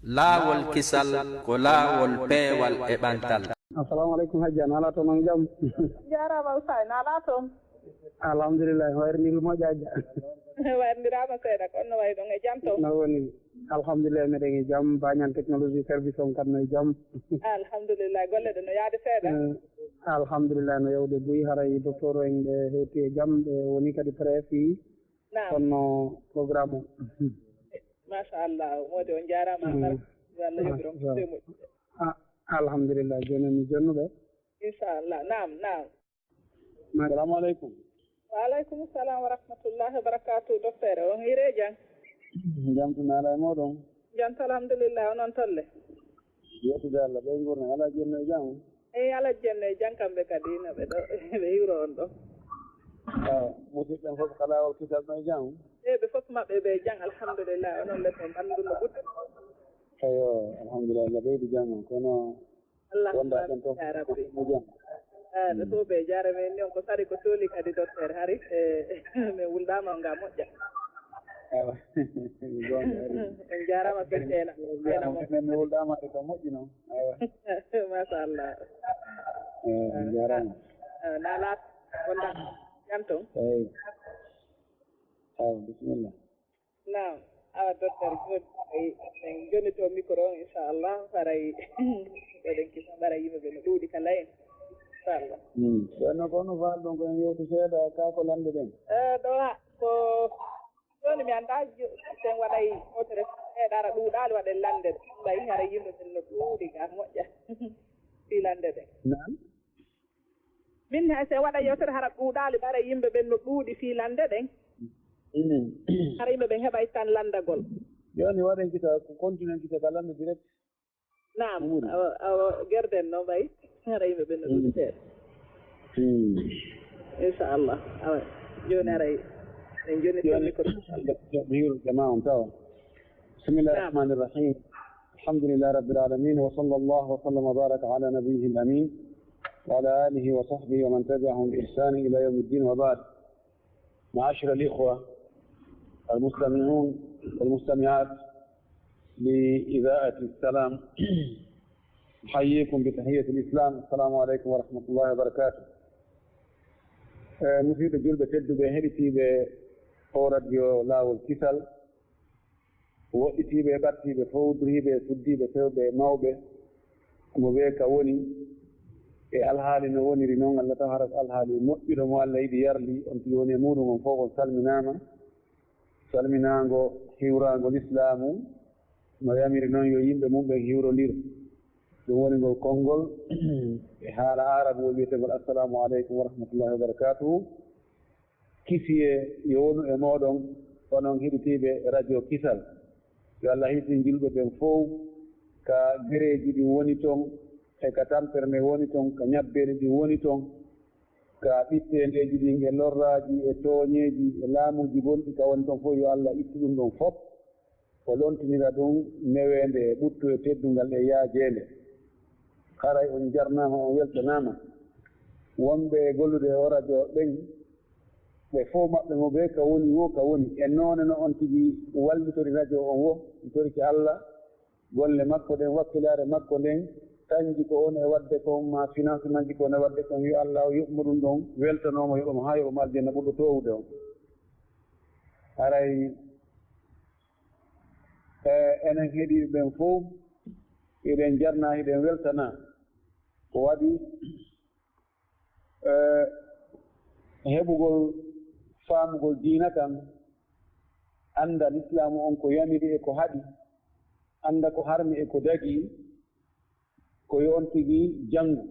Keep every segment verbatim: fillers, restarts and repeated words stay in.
Laawol kisal ko laawol peewal e ɓantal. Assalamu aleykum, Hajja, na alaa toon on jam? Jaaraama, Oustaz, na alaa toon? Alhamdulillahi, hoyre ndi ko moƴƴa, Hajja. Wayrindiraama seeɗa, kono no wayi ɗon e jam toon? No woni? Alhamdulillahi, meɗen e jam. Baañan technologie service on kam no e jam? Alhamdulillahi, golle ɗe no yaade seeɗa? Eh, alhamdulillahi, no yawde buy, haray docteur en ɓe heetti e jam, ɓe woni kadi prêt fii. Naam. Kono programme o. Machallah, moodi on jaaraama. Mm. Barka. Yo Allah yoɓir on. Machallah. Ko moƴƴi. Ah, alhamdulillah, jooni mi jonnuɓe. Inchallah. Naam, naam. Assalamu aleykum. Wa aleykum salam wa rahmatullahi wa barakatuh, docteur. On hiire jam? Jam to naala e mooɗon. Jam to alhamdulillah, onon tolle? Yettude Allah, ɓe ngurna, alaa jenno e jam? Eyi, alaa jenno e jam, kamɓe kadi no ɓe ɗo, ɓe hiwro on ɗo. Ah, musidɓe ɓen fof ko laawol kisal no e jam? Eyi, ɓe fof maɓɓe ɓe e jam, alhamdulillah, onon le ko mbanndunno ɓutte. Eyo, alhamdulillah, no ɓeydi jam on, kono Allah wonda ɓen fof ya Rabbi. Mo jam. Ah, ɓe fof ɓe jaarama en ni on ko sari ko tooli kadi docteur hari. Eh, min wuldaama on ga moƴƴa. Ewa. Gonga ari. On jaarama Seydina. Seydina mo. Min wuldaama de ko moƴƴi noon. Ewa. Machallah. Eh, on jaarama. Ah, na laat wonda jam toon. Eyi. Awa, bisimilla. Naam. Awa, docteur, jooni, ay, en jonnito micro on, inchallah, haray, eɗen kisa, haray yimɓe ɓe no ɗuuɗi ka layen, inchallah. Hmm. Ceerno, ko hono faal ɗon ko en yewtu seeɗa ka ko lande ɗen? Eh, ɗo ha, ko, jooni mi anndaa, jo-, si en waɗay wootere seeɗa, hara ɗuuɗaali waɗen lande ɗen. Ɓay hara yimɓe ɓen no ɗuuɗi ga moƴƴa. Fii lande ɗen. Naam. Min hay so en waɗa yewtere hara ɗuuɗaali, ɓara yimɓe ɓen no ɗuuɗi fii lande ɗen. Mm. Hara yimɓe ɓen heɓay tan landagol. Jooni waɗen kita ko continue kita ka lande direct. Naam, awa, awa, gerden no mbay. Hara yimɓe ɓen no ɗuuɗi seeɗa. Mm. Inchallah. Awa, jooni aray. En joni jooni, mi hiwru jama on tawa. بسم الله الرحمن الرحيم. الحمد لله رب العالمين، وصلى الله وسلم وبارك على نبيه الأمين وعلى آله وصحبه ومن تبعهم بإحسان إلى يوم الدين، وبعد. معاشر الإخوة المستمعون والمستمعات لإذاعة السلام، أحييكم بتحية الإسلام، السلام عليكم ورحمة الله وبركاته. Eh, musidɓe julɓe tedduɓe, heɗitiiɓe o radio Laawol Kisal, woɗɗitiiɓe e ɓattiiɓe, fowdoriiɓe e suddiiɓe, fewɓe e mawɓe, mo wee ka woni, e alhaali no woniri noon, Allah taw hara ko alhaali moƴƴuɗo mo Allah yiɗi yarli, on tigi woni e muuɗum, on fof on salminaama. Salminaango hiwraango lislaamu, no yamiri noon yo yimɓe mum ɓen hiwrondir. Ɗum woni ngol konngol e haala aarabu o wiyetee ngol, "Assalaamu aleykum wa rahmatullahi wa barakaatuhu." Kisiyee yo wonu e mooɗon, onon heɗitiiɓe radio Kisal. Yo Allah hisin julɓe ɓen fow ka gereeji ɗin woni ton, e ka tampere nde woni ton, ka ñabbeeli ɗin woni ton, ka ɓitteendeeji ɗin e lorraaji e tooñeeji e laamuuji bonɗi ka woni ton fof, yo Allah ittu ɗum ɗon fof, o lontinira ɗum neweende e ɓuttu e teddungal e yaajeende. Haray on jarnaama, on weltanaama. Wonɓe e gollude e o radio ɓen, ɓe fof maɓɓe mo ɓe ka woni wo ka woni, e noone no on tigi wallitori radio on wo, mi torike Allah, golle makko ɗen, wakkilaare makko nden, kanji ko on e waɗde kon, ma finance manji ko on e waɗde kon, yo Allah o yoɓ mo ɗum ɗon, weltanoo mo, yoɓa mo haa yoɓa mo aljanna ɓurɗo toowude on. Haray, e, enen heɗiiɓe ɓen fow, hiɗen jarna, hiɗen weltana. Ko waɗi, eh, heɓugol faamugol diina kan, annda lislaamu on ko yamiri e ko haɗi, annda ko harmi e ko dagii, ko yo on tigi janngu,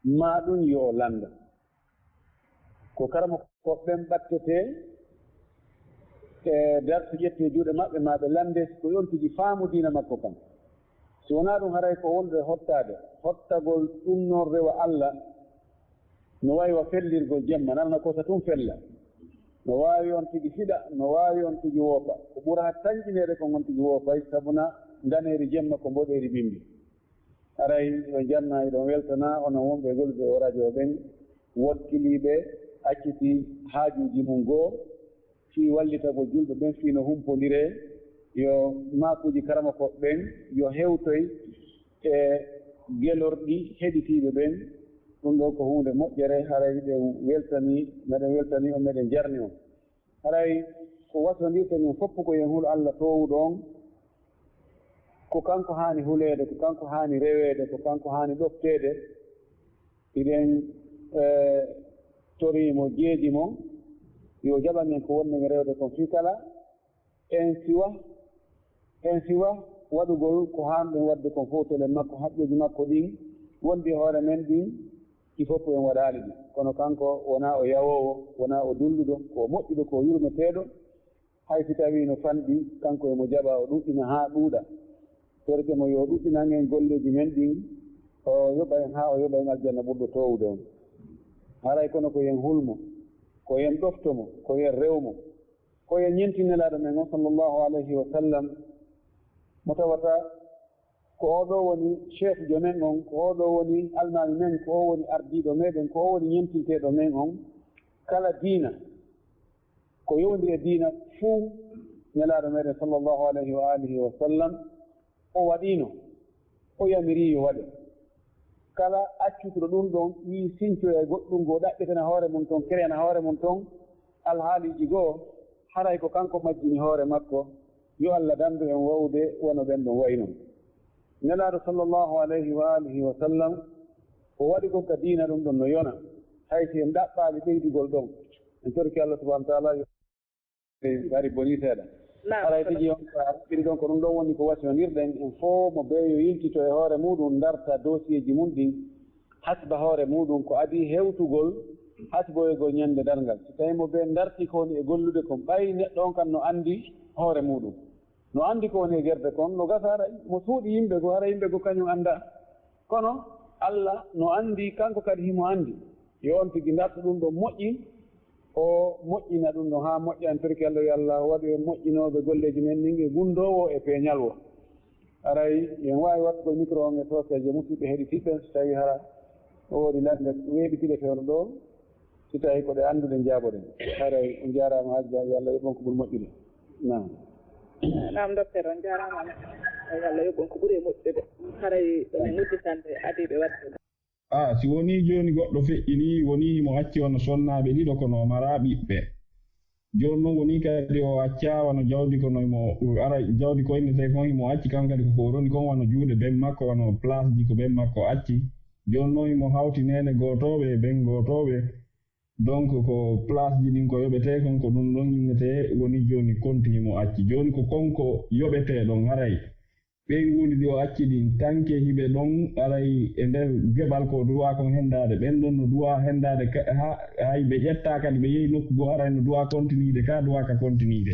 maa ɗum yo o lannda. Ko karamoko ɓen ɓattetee, e darsu ƴettee juuɗe maɓɓe, maa ɓe lannde, ko yo on tigi faamu diina makko kan. Si wonaa ɗum, haray ko wonde hottaade, hottagol ɗum noon rewa Alla, no wayi wa fellirgol jemma, nana ko sa tun fella. No waawi on tigi fiɗa, no waawi on tigi woopa. Ko ɓura tanƴineede kon on tigi woopay, sabuna ndaneeri jemma ko mboɗeeri bimbi. Haray hiɗon janna, hiɗon weltana, onon wonɓe e gollude o radio ɓen, wakkiliiɓe acciti haajuuji mum goo, fii wallitagol julɓe ɓen, fii no humpondiree, Yo maakuuji karamokooɓe ɓen, yo hewtoy e gelorɗi heɗitiiɓe ɓen. Ɗum ɗoo ko huunde moƴƴere, haray ɗen weltanii, meɗen weltanii on, meɗen jarni on. Haray ko wasondirten en fof ko yen hul Alla toowuɗo on, ko kanko haani huleede, ko kanko haani reweede, ko kanko haani ɗofteede. Hiɗen, eh, toriimo jeeji mon, yo jaɓan en ko wonɗen e rewde kon fii kala. En siwa, en siwa waɗugol ko haanɗen waɗde kon fof, telen makko, haqqeeji makko ɗin wonɗi e hoore men ɗin, ɗi fof en waɗaali ɗi. Kono kanko wonaa o yawoowo, wonaa o dulluɗo, ko o moƴƴuɗo, ko o yurmeteeɗo. Hay si tawii no fanɗi, kanko emo jaɓa, o ɗuɗɗina haa ɗuuɗa. Torke mo yo ɗuɗɗinan en golleeji men ɗin, o yoɓa en haa o yoɓa en aljanna ɓurɗo toowude on. Haray kono ko yen hul mo, ko yen ɗofto mo, ko yen rew mo, ko yen ñentin Nelaaɗo men on, sallallahu alayhi wa sallam, mo tawata ko oo ɗoo woni chef jo men on, ko oo ɗoo woni almaami men, ko oo woni ardiiɗo meɗen, ko oo woni ñentinteeɗo men on. Kala diina ko yowndi e diina fuu, Nelaaɗo meɗen, sallallahu alayhi wa alihi wa sallam, o waɗiino, o yamirii yo waɗe. Kala accutuɗo ɗum ɗon, wii sincoya e goɗɗum goo, ɗaɓɓitana hoore mum ton, kereyana hoore mum ton alhaaliiji goo, haray ko kanko majjini hoore makko, yo Alla dandu en wawde wano ɓen ɗon wayi non. Nelaaɗo, sallallahu alayhi wa alihi wa sallam, o waɗi kon ka diina, ɗum ɗon no yona, hay si en ɗaɓɓaali ɓeydugol ɗon. En torki Alla subhanahu wa taala yo hari bonii seeɗa. Naam. Haray tigi on ko a raɓɓiri ɗon, ko ɗum ɗon woni ko wasiyondirɗen en fof, mo beeyo yiltito e hoore muɗum, ndarta doosiyee ji mum ɗin, hasba hoore muɗum ko adii hewtugol, hasboyogol ñande darngal. Si tawii mo bee ndarti ko woni e gollude kon, ɓay neɗɗo on kan no anndi hoore muɗum, no anndi ko woni e gerde kon, no gasa haray mo suuɗi yimɓe goo, haray yimɓe goo kañum anndaa. Kono Alla no anndi, kanko kadi himo anndi. Yo on tigi ndartu ɗum ɗon moƴƴi, o moƴƴina ɗum ɗon haa moƴƴa. En torki Alla, yo Alla waɗu en moƴƴinooɓe golleeji men ɗin e gunndoowo e peeñal o. Haray en waawi waɗugol micro on e sooseeje, musidɓe heɗitiiɓe, so tawii hara o woodi ladde weeɓitiiɗe fewndo ɗoo, si tawii ko ɗe annduɗen njaaboɗen. Haray on njaaraama, Hajja, yo Alla yoɓ on ko ɓuri moƴƴude. Naam. Naam, docteur, on njaaraama. Yo Alla yoɓ on ko ɓuri e moƴƴude. Haray ɗum e udditande adiiɓe waɗde. Ah, si wonii jooni goɗɗo feƴƴinii, wonii himo acci wano sonnaaɓe ɗiɗo, kono o maraa ɓiɓɓe. Jooni non wonii kadi o accaa wano jawdi, kono himo ara jawdi ko innetee kon, himo acci kan kadi ko ko roni kon, wano juuɗe ben makko, wano place ji ko ben makko acci. Jooni non himo hawti neene gootooɓe e ben gootooɓe. Donc ko place ji ɗin ko yoɓetee kon, ko ɗum ɗon innetee woni jooni konti himo acci. Jooni ko kon ko yoɓetee ɗon haray. Ɓeynguuli ɗi o acci ɗin, tanke hiɓe ɗon aray e nder geɓal ko duwaa kon henndaade. Ɓen ɗon no duwaa henndaade ka, ha, hay ɓe ƴettaa kadi ɓe yehi nokku goo, aray no duwaa kontiniide, ka duwaa ka kontiniide.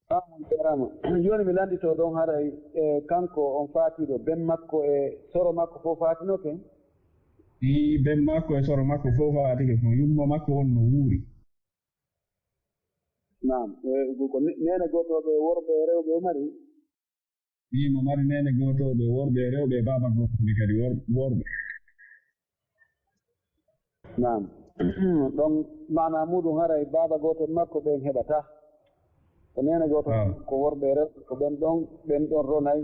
Ah, on jaaraama. Jooni mi lannditoo ɗon haray, e, kanko on faatiiɗo, ben makko e soro makko fof faatinoke? Ii, ben makko e soro makko fof faatike, ko yumma makko on no wuuri. Naam, e, ko ne-, neene gootooɓe worɓe e rewɓe o mari? Ii, mo mari neene gootooɓe worɓe e rewɓe e baaba gootooɓe kadi wor-, worɓe. Naam. Ɗon maanaa muuɗum haray baaba gooto makko ɓen heɓataa. Ko neene gooto ko worɓe e rewɓe, ko ɓen ɗon, ɓen ɗon ronay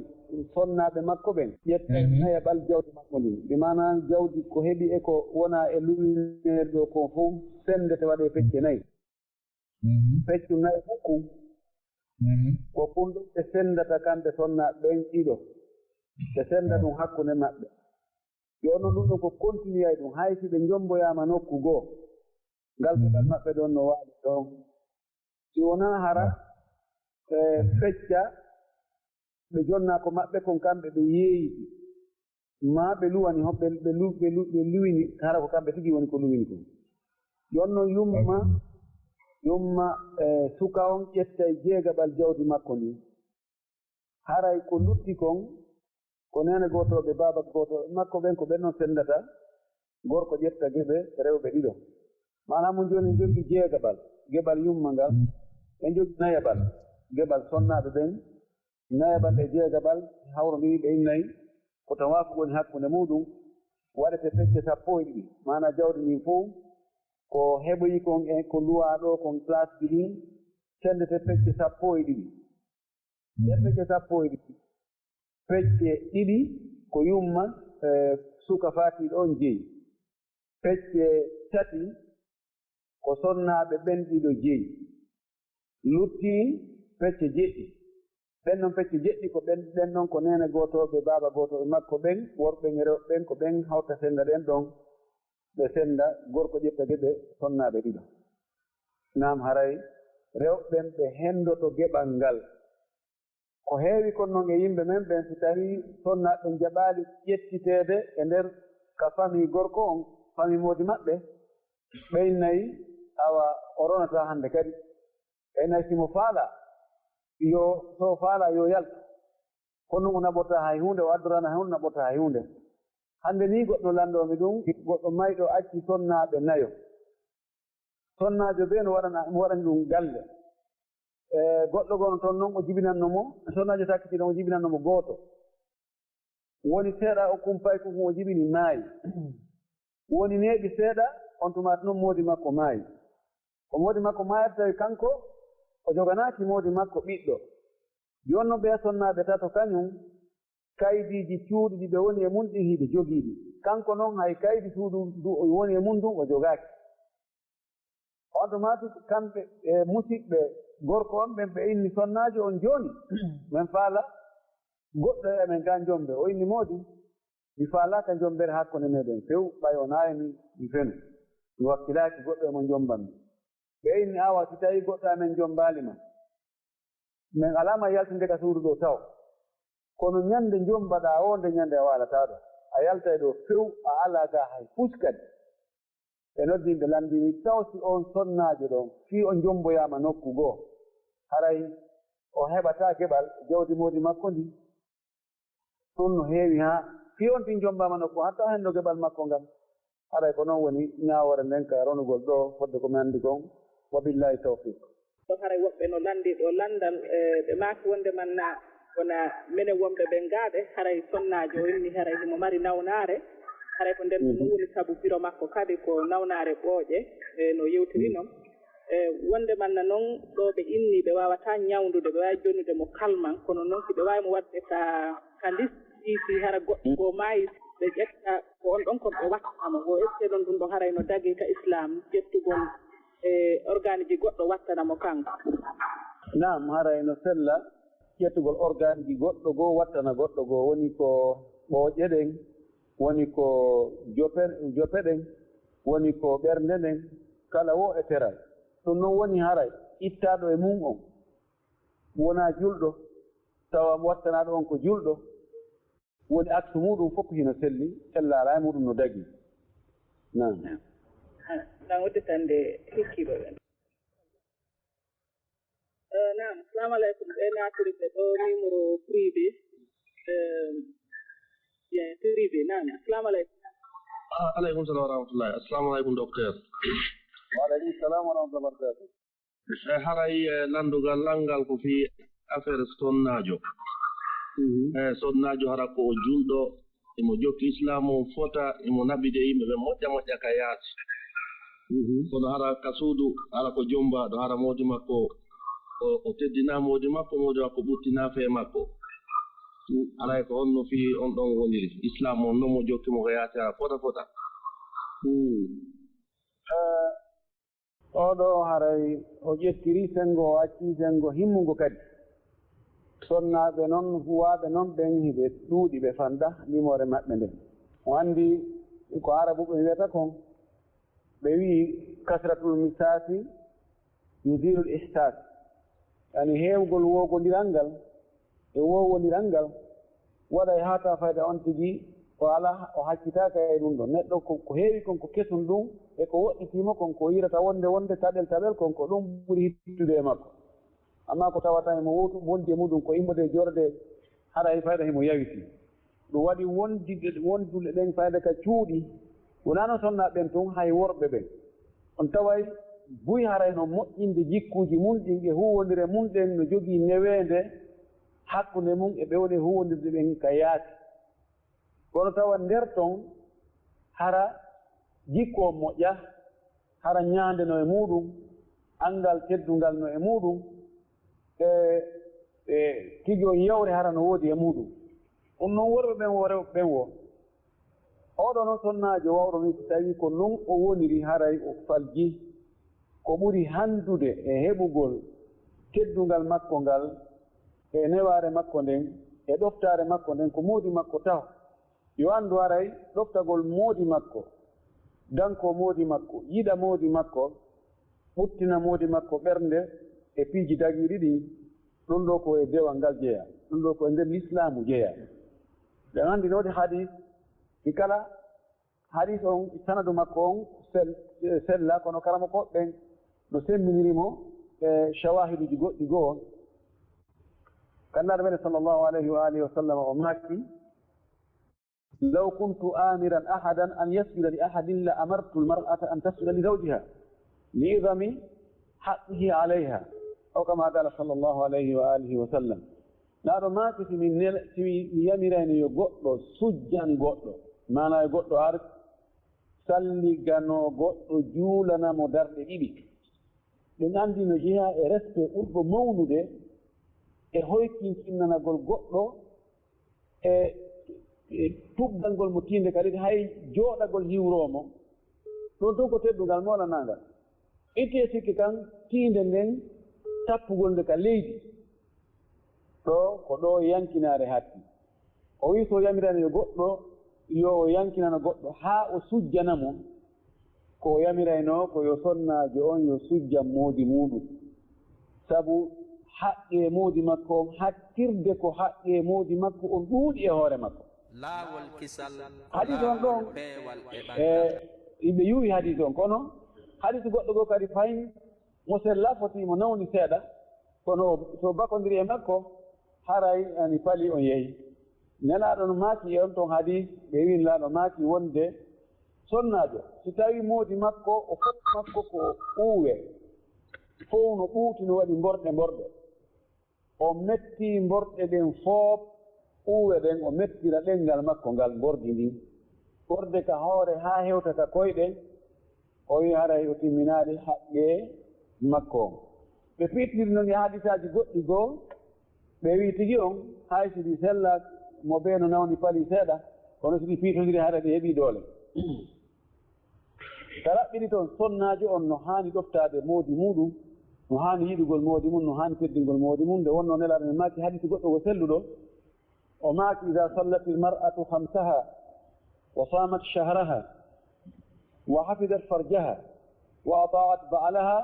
sonnaaɓe makko ɓen. Ƴetta nayaɓal jawdi makko ndin. Bi maanaa jawdi ko heɓi e ko wonaa e luwineede ɗoo kon fow senndete waɗee pecce nayi. Peccu nayi ɗin kun, ko kun ɗon ɓe senndata kamɓe sonnaaɓe ɓen ɗiɗo. Ɓe sennda ɗum hakkunde maɓɓe. Yo non ɗum ɗon ko kontiniyay ɗum, hay si ɓe njomboyaama nokku goo, ngal geɗal maɓɓe ɗon no waali ɗon. Si wonaa hara, e, fecca ɓe jonnaa ko maɓɓe kon kamɓe ɓe yeeyiti, maa ɓe luwani ho-, ɓe, ɓe lu-, ɓe lu-, ɓe luwini, hara ko kamɓe tigi woni ko luwini kon. Jooni non yumma, yumma, e, suka on ƴettay jeegaɓal jawdi makko ndin. Haray ko lutti kon, ko neene gootooɓe, baaba gootooɓe makko ɓen, ko ɓen non senndata. Gorko ƴetta geɓe rewɓe ɗiɗo. Maanaa mun jooni en jogii jeegaɓal, geɓal yumma ngal. En jogii nayaɓal, geɓal sonnaaɓe ɓen. Nayaɓal e jeegaɓal hawrondiri ɓe innay, ko tawaafu woni hakkunde muuɗum, waɗete pecce sappo e ɗiɗi. Maanaa jawdi ndin fow, ko heɓoyi kon e ko luwaa ɗoo kon place ji ɗin, senndete pecce sappo e ɗiɗi. Ɗe pecce sappo e ɗiɗi, pecce ɗiɗi ko yumma, e, suka faatiiɗo on jeyi. Pecce tati ko sonnaaɓe ɓen ɗiɗo jeyi. Lutti pecce jeɗɗi. Ɓen non pecce jeɗɗi ko ɓen, ɓen non ko neene gootooɓe, baaba gootooɓe makko ɓen, worɓe ɓen e rewɓe ɓen, ko ɓen hawta sennda ɗen ɗon. Ɓe sennda, gorko ƴetta geɓe sonnaaɓe ɗiɗo. Naam, haray rewɓe ɓen ɓe henndoto geɓal ngal. Ko heewi kon non e yimɓe men ɓen, si tawii sonnaaɓe ɓen jaɓaali ƴettiteede e nder ka famii gorko on, famii moodi maɓɓe, ɓe innay, awa, o ronataa hannde kadi. Ɓe innay, si mo faalaa, yo, so o faalaa, yo yaltu. Kono o naɓotaa hay huunde, o addoraana hay huunde, naɓotaa hay huunde. Hannde nii goɗɗo lanndoo mi ɗum, goɗɗo mayɗo acci sonnaaɓe nayo. Sonnaajo bee no waɗana, mo waɗani ɗum galle. E, goɗɗo goo no toon non, o jibinanno mo, sonnaajo sakkitiiɗo on, o jibinanno mo gooto. Woni seeɗa o kumpay, ko o jibini maayi. Woni neeɓi seeɗa, on tumaati non moodi makko maayi. Ko moodi makko maayata tawi kanko o joganaaki moodi makko ɓiɗɗo. Jooni non ɓee sonnaaɓe tato kañum, kaydiiji cuuɗi ɗi ɓe woni e mun ɗin hiɓe jogii ɗi. Kanko non hay kaydi suudu ndu o woni e mun ndun o jogaaki. On tumaati kamɓe e musiɓɓe gorko on ɓen ɓe inni sonnaajo on jooni, men faala goɗɗo e amen gaa njombe. O inni moodi, mi faalaaka njombere hakkunde meɗen few, ɓay o naayani mi fenu. Mi wakkilaaki goɗɗo e mo njombanmi. Ɓe inni, awa, si tawii goɗɗo amen njombaali ma, men alaa ma yaltinde ka suudu ɗoo taw. Kono ñande njombaɗaa oo, nde ñande a waalataa ɗoo. A yaltay ɗoo few, a alaa gaa hay fus kadi. Ɓe noddi, ɓe lanndini taw si on sonnaajo ɗon, fii o njomboyaama nokku goo, haray o heɓataa geɓal jawdi moodi makko ndin. Ɗum no heewi haa fii on tin jombaama nokku, hatta o henndo geɓal makko ngal. Haray ko noon woni ñaawoore nden ka ronugol ɗoo, fodde ko mi anndi kon. Wa billaahi tawfiiq. Ɗo haray woɓɓe no lanndi ɗo lanndal, e, ɓe maaki wonde man na wona menen wonɓe ɓen gaaɓe, haray sonnaajo o inni haray himo mari nawnaare, haray ko nden ɗum woni sabu biro makko kadi ko nawnaare ɓooƴe, e, no yewtiri noon. E, wonde man na noon ɗo ɓe inni ɓe waawataa ñawndude, ɓe waawi jonnude mo kalman, kono noon si ɓe waawi mo waɗde ka, ka listi, si hara goɗɗo goo maayi, ɓe ƴetta ko on ɗon ko ɓe wattata mo. Wo ƴettee ɗon ɗum ɗo haray no dagii ka Islaam, ƴettugol e organeji goɗɗo wattana mo kanko. Naam, haray no sella ƴettugol organeji goɗɗo goo wattana goɗɗo goo, woni ko ɓooƴe ɗen, woni ko jope, jope ɗen, woni ko ɓernde nden, kala wo e teral. Ɗum non woni haray ittaaɗo e mum on wonaa julɗo, tawa wattanaaɗo on ko julɗo, woni aksu muuɗum fof hino selli, sellaara e muuɗum no dagii. Naam. Naam. Ah, naam, udditande hikkiiɓe ɓen. Eh, naam, salamu aleykum. Ɓe naatiri ɓe ɗo numéro privé. Eh, bien, privé, naam. Salamu aleykum. Ah, aleykum salam wa rahmatullahi. Assalamu aleykum, docteur. Wa aleykum salam wa rahmatullahi wa barakatuh. E haray, e, lanndugal lanngal ko fii affaire sonnaajo. Mhm. E, sonnaajo hara ko o julɗo, imo jokki Islaam, o fota, imo naɓide yimɓe ɓe moƴƴa moƴƴa ka yaasi. Mhm. Kono hara ka suudu, hara ko jommbaaɗo, hara moodi makko, o, o teddinaa moodi makko, moodi makko ɓuttinaa fee makko. Mhm. Haray ko honno fii on ɗon woniri? Islaam on no mo jokki mo ko yaasi hara fota fota. Mhm. Eh, Oo ɗoo haray o ƴettiri senngo, o accii senngo himmungo kadi. Sonnaaɓe non, huwaaɓe non ɓen hiɓe ɗuuɗi, ɓe fanda limoore maɓɓe nden. O anndi ko Arabuɓe wiyata kon, ɓe wi'i, kasratul misaasi yuzilul ihsaas. Yani heewgol woogondiral ngal e woowondiral ngal waɗay haata fayda on tigi, o alaa, o haccitaaka e ɗum ɗon. Neɗɗo ko, ko heewi kon ko kesun ɗum, e ko woɗɗitii mo kon, ko yi'irata wonde wonde taɓel taɓel kon, ko ɗum ɓuri hittude e makko. Amma ko tawata himo wotu-, wondi e muɗum ko immorde e joorde, haray fayda himo yawiti. Ɗum waɗi wondiɓe, wonduɓe ɓen fayda ka cuuɗi, wonaa no sonnaaɓe ɓen tun, hay worɓe ɓen. On taway buy haray no moƴƴinde jikkuuji mun ɗin e huuwondire mun ɗen no jogii neweende hakkunde mun e ɓe woni huuwondirde ɓen ka yaasi. Kono tawa nder ton hara jikku on moƴƴa, hara ñaande no e muuɗum, anngal teddungal no e muuɗum, e, e tigi on yawre hara no woodi e muuɗum. Ɗum noon worɓe ɓen wo rewɓe ɓen wo. Oɗo no sonnaajo wawɗo ni, so tawi ko non o woniri, haray o falji. Ko ɓuri handude e heɓugol teddungal makko ngal, e newaare makko nden, e ɗoftaare makko nden, ko moodi makko taho. Yo anndu haray ɗoftagol moodi makko, danko moodi makko, yiɗa moodi makko, ɓuttina moodi makko ɓernde e piiji dagiiɗi ɗin. Ɗum ɗo ko e dewal ngal jeyaa. Ɗum ɗo ko e nder lislaamu jeyaa. Ɓe anndinoode hadis, si kala hadis on, sanadu makko on sel-, sella, kono karamokooɓe ɓen no semmbiniri mo e shawahiduji goɗɗi goo. Kannaaɗo men sallallahu alayhi wa alihi wa sallam o maaki, "Law kuntu amiran ahadan an yasjuda li ahadin la amartu al-mar'ata an tasjuda li zawjiha li idami haqqihi alayha." Aw kama qala sallallahu alayhi wa alihi wa sallam. Laaɗo maaki, si mi nel-, si mi, mi yamirayno yo goɗɗo sujjan goɗɗo, maanaa yo goɗɗo ar salliganoo goɗɗo juulana mo darɗe ɗiɗi. Ɗum anndi no jeyaa e respect ɓurɗo mawnude e hoykinkinnanagol goɗɗo e, e tuggangol mo tiinde kadi hay jooɗagol hiwroo mo. Ɗum tun ko teddungal moolanaangal. Itti e sikke kan, tiinde nden, tappugol nde ka leydi. Ɗo, ko ɗo yankinaare hatti. O wi'i so o yamirayno yo goɗɗo, yo o yankinano goɗɗo haa o sujjana mo, ko o yamiraynoo ko yo sonnaajo on yo sujjan moodi muuɗum. Sabu haqqee moodi makko on, hattirde ko haqqee moodi makko on ɗuuɗi e hoore makko. Laawol kisal ko Hadis on laawol ɗon, peewal e e, ɓantal. Yimɓe yuwi hadis on, kono hadis goɗɗo goo kadi fayin mo sella, foti mo nawni seeɗa, kono so bakondiri e makko, haray ani pali on yehi. Nelaaɗo no maaki e on ton hadis, ɓe wi'i Nelaaɗo maaki wonde sonnaajo, si tawi moodi makko, o foti makko ko uuwe, fow no ɓuuti, no waɗi mborɗe mborɗe. O metti mborɗe ɗen fof, uuwe ɗen, o mettira ɗenngal makko ngal, mbordi ndin. Ɓorde ka hoore haa hewta ka koyɗe, o wi'i haray o timminaali haqqee makko on. Ɓe piitliri non e hadisaaji goɗɗi goo, ɓe wi'i tigi on, hay si ɗi sellaaki, mo bee no nawni pali seeɗa, kono si ɗi piitondiri haray ɗi heɓii doole. Ka raɓɓiɗi toon, sonnaajo on no haani ɗoftaade moodi muuɗum, no haani yiɗugol moodi mum, no haani teddingol moodi mum. Nde wonnoo Nelaaɗo men maaki hadiisi goɗɗo ko selluɗo, o maaki, "Idaa sallatil mar'atu khamsaha, wa saamat shahraha, wa hafizat farjaha, wa ata'at ba'laha,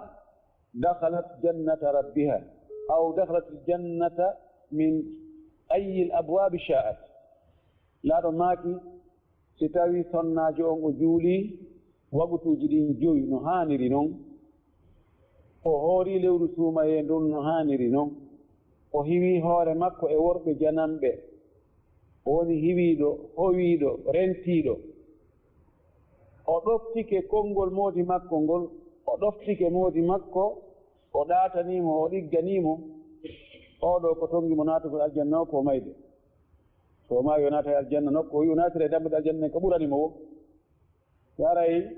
dakhalat jannata rabbiha, aw dakhalat jannata min ayyil abwaabi sha'at." Laaɗo maaki, si tawii sonnaajo on o juulii wagutuuji ɗin jowi no haaniri non, o hoorii lewru suumayee ndun no haaniri non, o hiwii hoore makko e worɓe jananɓe, o woni hiwiiɗo, howiiɗo, rentiiɗo, o ɗoftike konngol moodi makko ngol, o ɗoftike moodi makko, o ɗaatanii mo, o ɗigganii mo, oo ɗoo ko tonngi mo naatugol aljanna o, ko mayde. So o maayi, o naatay aljanna, nokku o wi'i o naatira e dambuɗe aljanna ɗen, ko ɓurani mo woo. Haray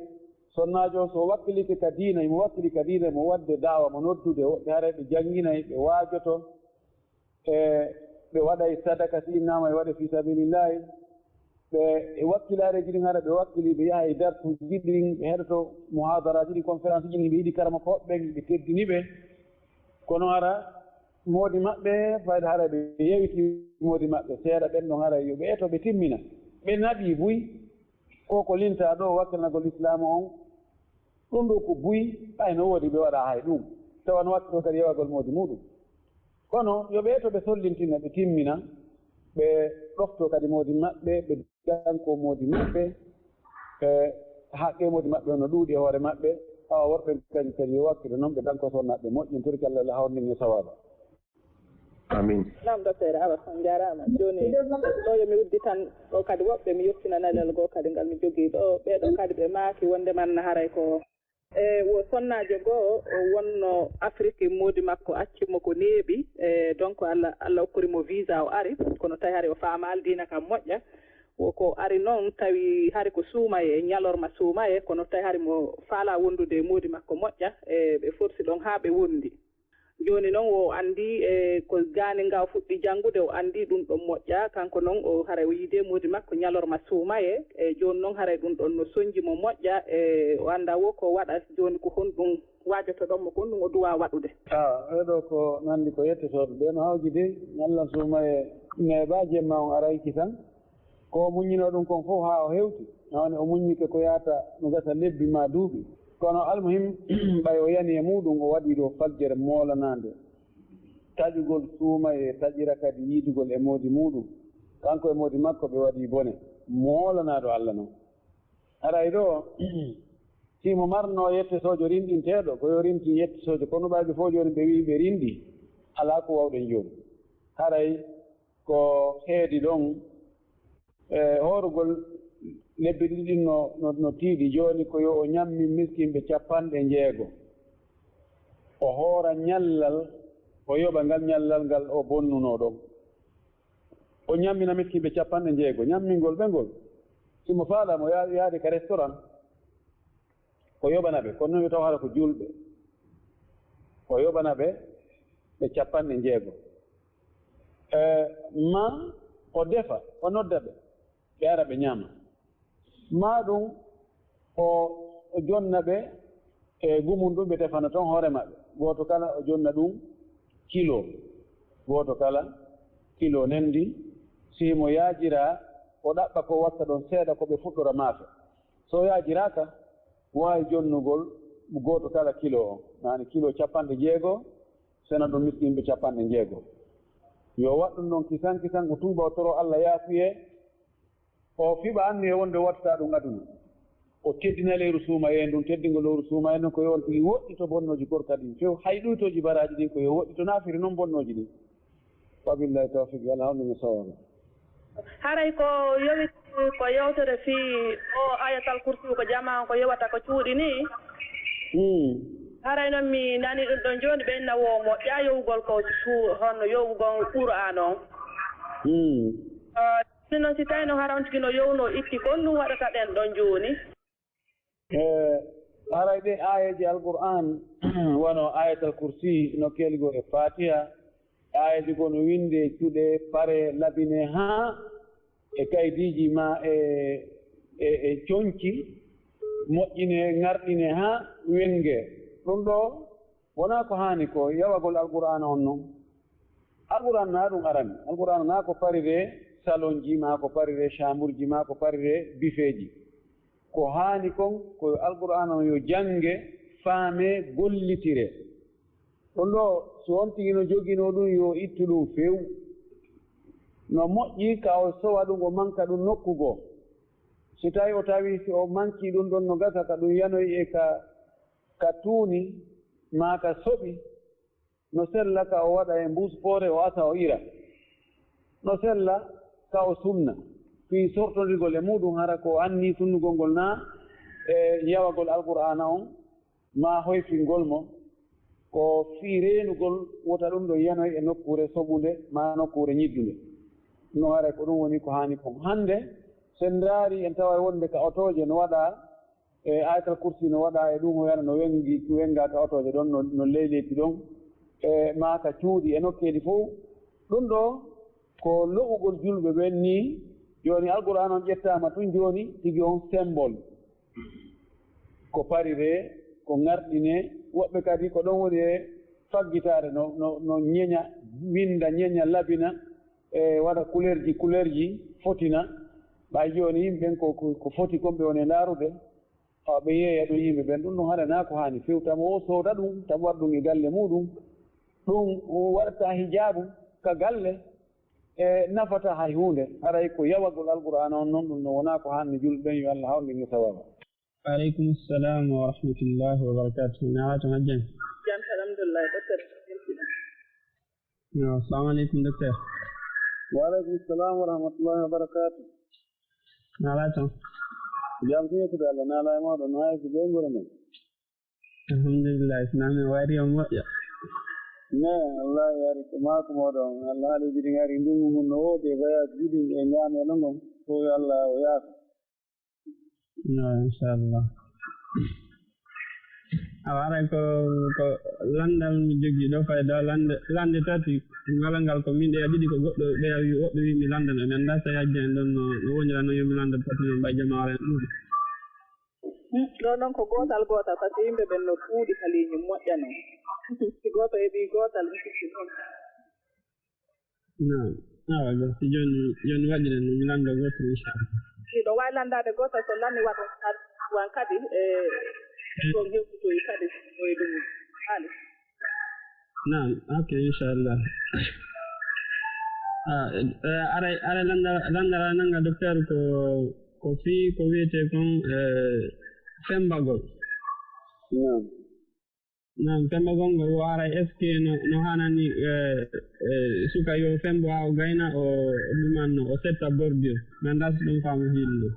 sonnaajo on, so o wakkilike ka diina, himo wakkili ka diina, mo waɗde daawa, mo noddude woɓɓe, haray ɓe jannginay, ɓe waajoto, e ɓe waɗay sadaka, si innaama e waɗe fii sabiilillaahi. Ɓe e wakkilaareeji ɗin, hara ɓe wakkili, ɓe yaha e darsuuji ɗin, ɓe heɗoto muhaadaraaji ɗin, conférence ji ɗin, ɓe yiɗi karamokooɓe ɓen, ɓe teddini ɓe. Kono hara moodi maɓɓe, fayda hara ɓe yewti moodi maɓɓe seeɗa, ɓen ɗon hara yo ɓe eto ɓe timmina. Ɓe naɓii buy, ko ko lintaa ɗoo, wakkilanagol Islaamu on, ɗum ɗoo ko buy, ɓay no woodi ɓe waɗa hay ɗum. Tawa no wakkiloo kadi yewagol moodi muuɗum. Kono yo ɓe eto ɓe sollintina, ɓe timmina, ɓe ɗoftoo kadi moodi maɓɓe, ɓe danko moodi maɓɓe, e haqqee moodi maɓɓe on no ɗuuɗi e hoore maɓɓe, awa worɓe kadi, kadi yo wakkilo non, ɓe danko sonnaaɓe moƴƴi, en torike Allah, Allah hawrindin en sawaaba. Amin. Naam, docteur Awa, on njaaraama. Jooni, ɗo yo mi udditan ɗo kadi woɓɓe, mi yottina nanel goo kadi ngal mi jogii ɗo. Ɓee ɗo kadi ɓe maaki wonde man haray ko E, wo sonnaajo goo, o wonno Afrik, moodi makko acci mo ko neeɓi. E, donc, Allah, Allah okkori mo visa, o ari. Kono tawi hari o faamaali diina kam moƴƴa. Ko ari noon tawi hari ko suumaye, ñalorma suumaye, kono tawi hari mo faala wondude e moodi makko moƴƴa, e ɓe forsi ɗon haa ɓe wondi. Jooni noon o anndi e ko gaani nga o fuɗɗi janngude, o anndi ɗum ɗon moƴƴa, kanko noon o haray o yiide moodi makko ñalorma suumaye, e jooni noon haray ɗum ɗon no sonji mo moƴƴa, e o annda wo ko waɗa jooni ko honɗum waajotoɗon mo, ko honɗum o duwa waɗude. Ah, ɓee ɗoo ko nanndi ko yettotooɓe, ɓee no hawji de, ñalla suumaye neeɓa jemma on aray kisan. Ko o muññinoo ɗum kon fof haa o hewti, nawani o muññike ko yaata no gasa lebbi maa duuɓi. Kono almuhim, ɓay o yani e muuɗum, o waɗii ɗoo fajjere moolanaande, taƴugol suuma e taƴira kadi yiidugol e moodi muuɗum. Kanko e moodi makko ɓe waɗii bone moolanaaɗo Alla non. Haray ɗoo, si mo marnoo yettetoojo rinɗinteeɗo, ko yo rintin yettetoojo, kono ɓay ɓe fof jooni ɓe wi'i ɓe rinɗi, alaa ko wawɗen jooni. Haray ko heedi ɗon, e hoorugol lebbi ɗiɗi ɗin no, no, no tiiɗi. Jooni ko yo o ñammin miskinɓe capanɗe njeego. O hoora ñallal, o yoɓa ngal ñallal ngal o bonnunoo ɗon. O ñammina miskinɓe capanɗe njeego. Ñammingol ɓe ngol, si mo faala mo ya-, yaade ka restaurant, o yoɓana ɓe, kono noon yo taw hara ko juulɓe. O yoɓana ɓe ɓe capanɗe njeego. E, ma o defa, o nodda ɓe, ɓe ara ɓe ñaama. Ma ɗum o, o jonna ɓe e gumun ɗum ɓe tefana toon hoore maɓɓe. Gooto kala o jonna ɗum kilo. Gooto kala kilo nendi. Si mo yaajiraa, o ɗaɓɓa ko watta ɗon seeɗa ko ɓe fuɗɗora maafe. So yaajiraaka, waawi jonnugol gooto kala kilo on, yaani kilo capanɗe jeego, sena ɗum miskinɓe capanɗe jeego. Yo waɗ ɗum ɗon kisan kisan, o tuuba, o toroo Alla yaafuyee, o fiɓa anniya wonde o wattataa ɗum aduna. O teddina leyru suumayee ndun, teddingol leyru suumayee ndun ko yo on tigi woɗɗito bonnooji gorka ɗin few, hay ɗuytooji baraaji ɗin ko yo woɗɗito, naafiri non bonnooji ɗin. Wabillahi tawfiq, yo Allah hawnu mi sawaba. Haray ko yowiti ko yewtere fii o Ayatal Kursi ko jamaa on ko yewata ko cuuɗi nii. Hmm. Haray noon mi nani ɗum ɗon jooni ɓe inna wo moƴƴa yowugol ko su-, honno yowugol Qur'aan on. Hmm. Ah, sinno si tawi no hara on tigi no yowno itti kon ɗum waɗata ɗen ɗon jooni. E, haray ɗe aayeeje Alqur'aan, wano Ayatal Kursi, no keeligo e Faatiha, aayeeje goo no winndee, cuɗee, paree, labinee haa e kaydiiji maa e, e, e conci, moƴƴinee, ŋarɗinee haa wenngee. Ɗum ɗoo wonaa ko haani ko yawagol Alqur'aana on non. Alqur'aana naa ɗum arani. Alqur'aana naa ko pariree salonji, maa ko pariree chambrji, maa ko pariree bifeeji. Ko haani kon, ko yo Alqur'aana on yo jannge, faamee, gollitiree. Ɗum ɗoo, so on tigi no joginoo ɗum, yo ittu ɗum few. No moƴƴi ka o sowa ɗum, o manka ɗum nokku goo. Si tawi o tawi si o mankii ɗum ɗon, no gasa ka ɗum yanoyi e ka, ka tuuni, maa ka soɓi, no sella ka o waɗa e mbuus poore, o asa o ira. No sella ka o sunna. Fii sortondirgol e muuɗum, hara ko o annii sunnugol ngol naa e yawagol Alqur'aana on, maa hoyfingol mo, ko fii reenugol wota ɗum ɗon yanoy e nokkuure soɓunde maa nokkuure ñiddunde. Ɗum haray ko ɗum woni ko haani kon. Hannde, so en ndaari, en taway wonde ka otooje no waɗaa, e Ayatal Kursi no waɗaa e ɗum, o yana no wenngi, wenngaa ka otooje ɗon, no, no leyleyti ɗon, e maa ka cuuɗi e nokkeeli fow. Ɗum ɗoo ko lo'ugol julɓe ɓen nii. Jooni Alqur'aana on ƴettaama tun jooni tigi on symbole. Ko pariree, ko ŋarɗinee, woɓɓe kadi ko ɗon woni e faggitaare, no, no, no ñeña, winnda, ñeña, labina, e waɗa couleurji, couleurji, fotina. Ɓay jooni yimɓe ɓen ko, ko, ko foti kon ɓe woni e ndaarude, awa ɓe yeeya ɗum yimɓe ɓen. Ɗum ɗum haɗanaa ko haani few, tamo o sooda ɗum, tamo waɗa ɗum e galle muuɗum. Ɗum waɗata hijaabu ka galle, e nafata hay huunde. Haray ko yawagol Alqur'aana on non, ɗum no wonaa ko haanni julɓe ɓen, yo Allah hawnu en e sawaaba. Aleykum salam wa rahmatullahi wa barakatuh. Na ala ton hajjan? Jam, alhamdulillah, docteur. Yo, assalamu aleykum, docteur. Wa aleykum salam wa rahmatullahi wa barakatuh. Na ala ton? Jam ko yettude Allah, na ala e mawɗo, no hay ko ɓe ngoro men. Alhamdulillah, so nami o wari o moƴƴa. Ne, wallahi, ari ko maako mawɗo on. Allah haali jiɗi ngari ndungu ngun no woodi e voyage jiɗi e ñaameelo ngon. Ko yo Allah o yaafa. No, inchallah. Awa, aray ko, ko lanndal mi jogii ɗo, fayda lannde, lannde tati. Ngalal ngal ko min ɗeya ɗiɗi, ko goɗɗo ɓeya wi, woɓɓe wi mi lanndan, mi annda so yajja en ɗon no, no wonira, no yo mi lanndan tati, yo mbay jamaare en ɗum. Hmm, ɗo noon ko gootal gootal, par ce que yimɓe ɓen no ɗuuɗi ka ligne moƴƴa noon. Si gooto heɓii gootal, mi sikki noon. Naam. Awa, ga, si jooni, jooni waɗiren no mi lannda gootal, inchallah. Miɗo waawi lanndaade gootal, so lanni waɗon kad-, wan kadi, e, ko hewtutoyi kadi, ko e ɗum haali. Naam, ok, inchallah. Ah, eh, aray, aray lannda-, lanndal nanngal, docteur, ko, ko fii ko wiyetee kon, eh, femmbagol. Naam. Naam, femmbagol ngol, o aray, est-ce que no, no haanani, eh, eh, suka yo femmbo haa o gayna, o, o ɗumanno, o setta bordure. Mi anndaa si ɗum faamu hiiɗum ɗum.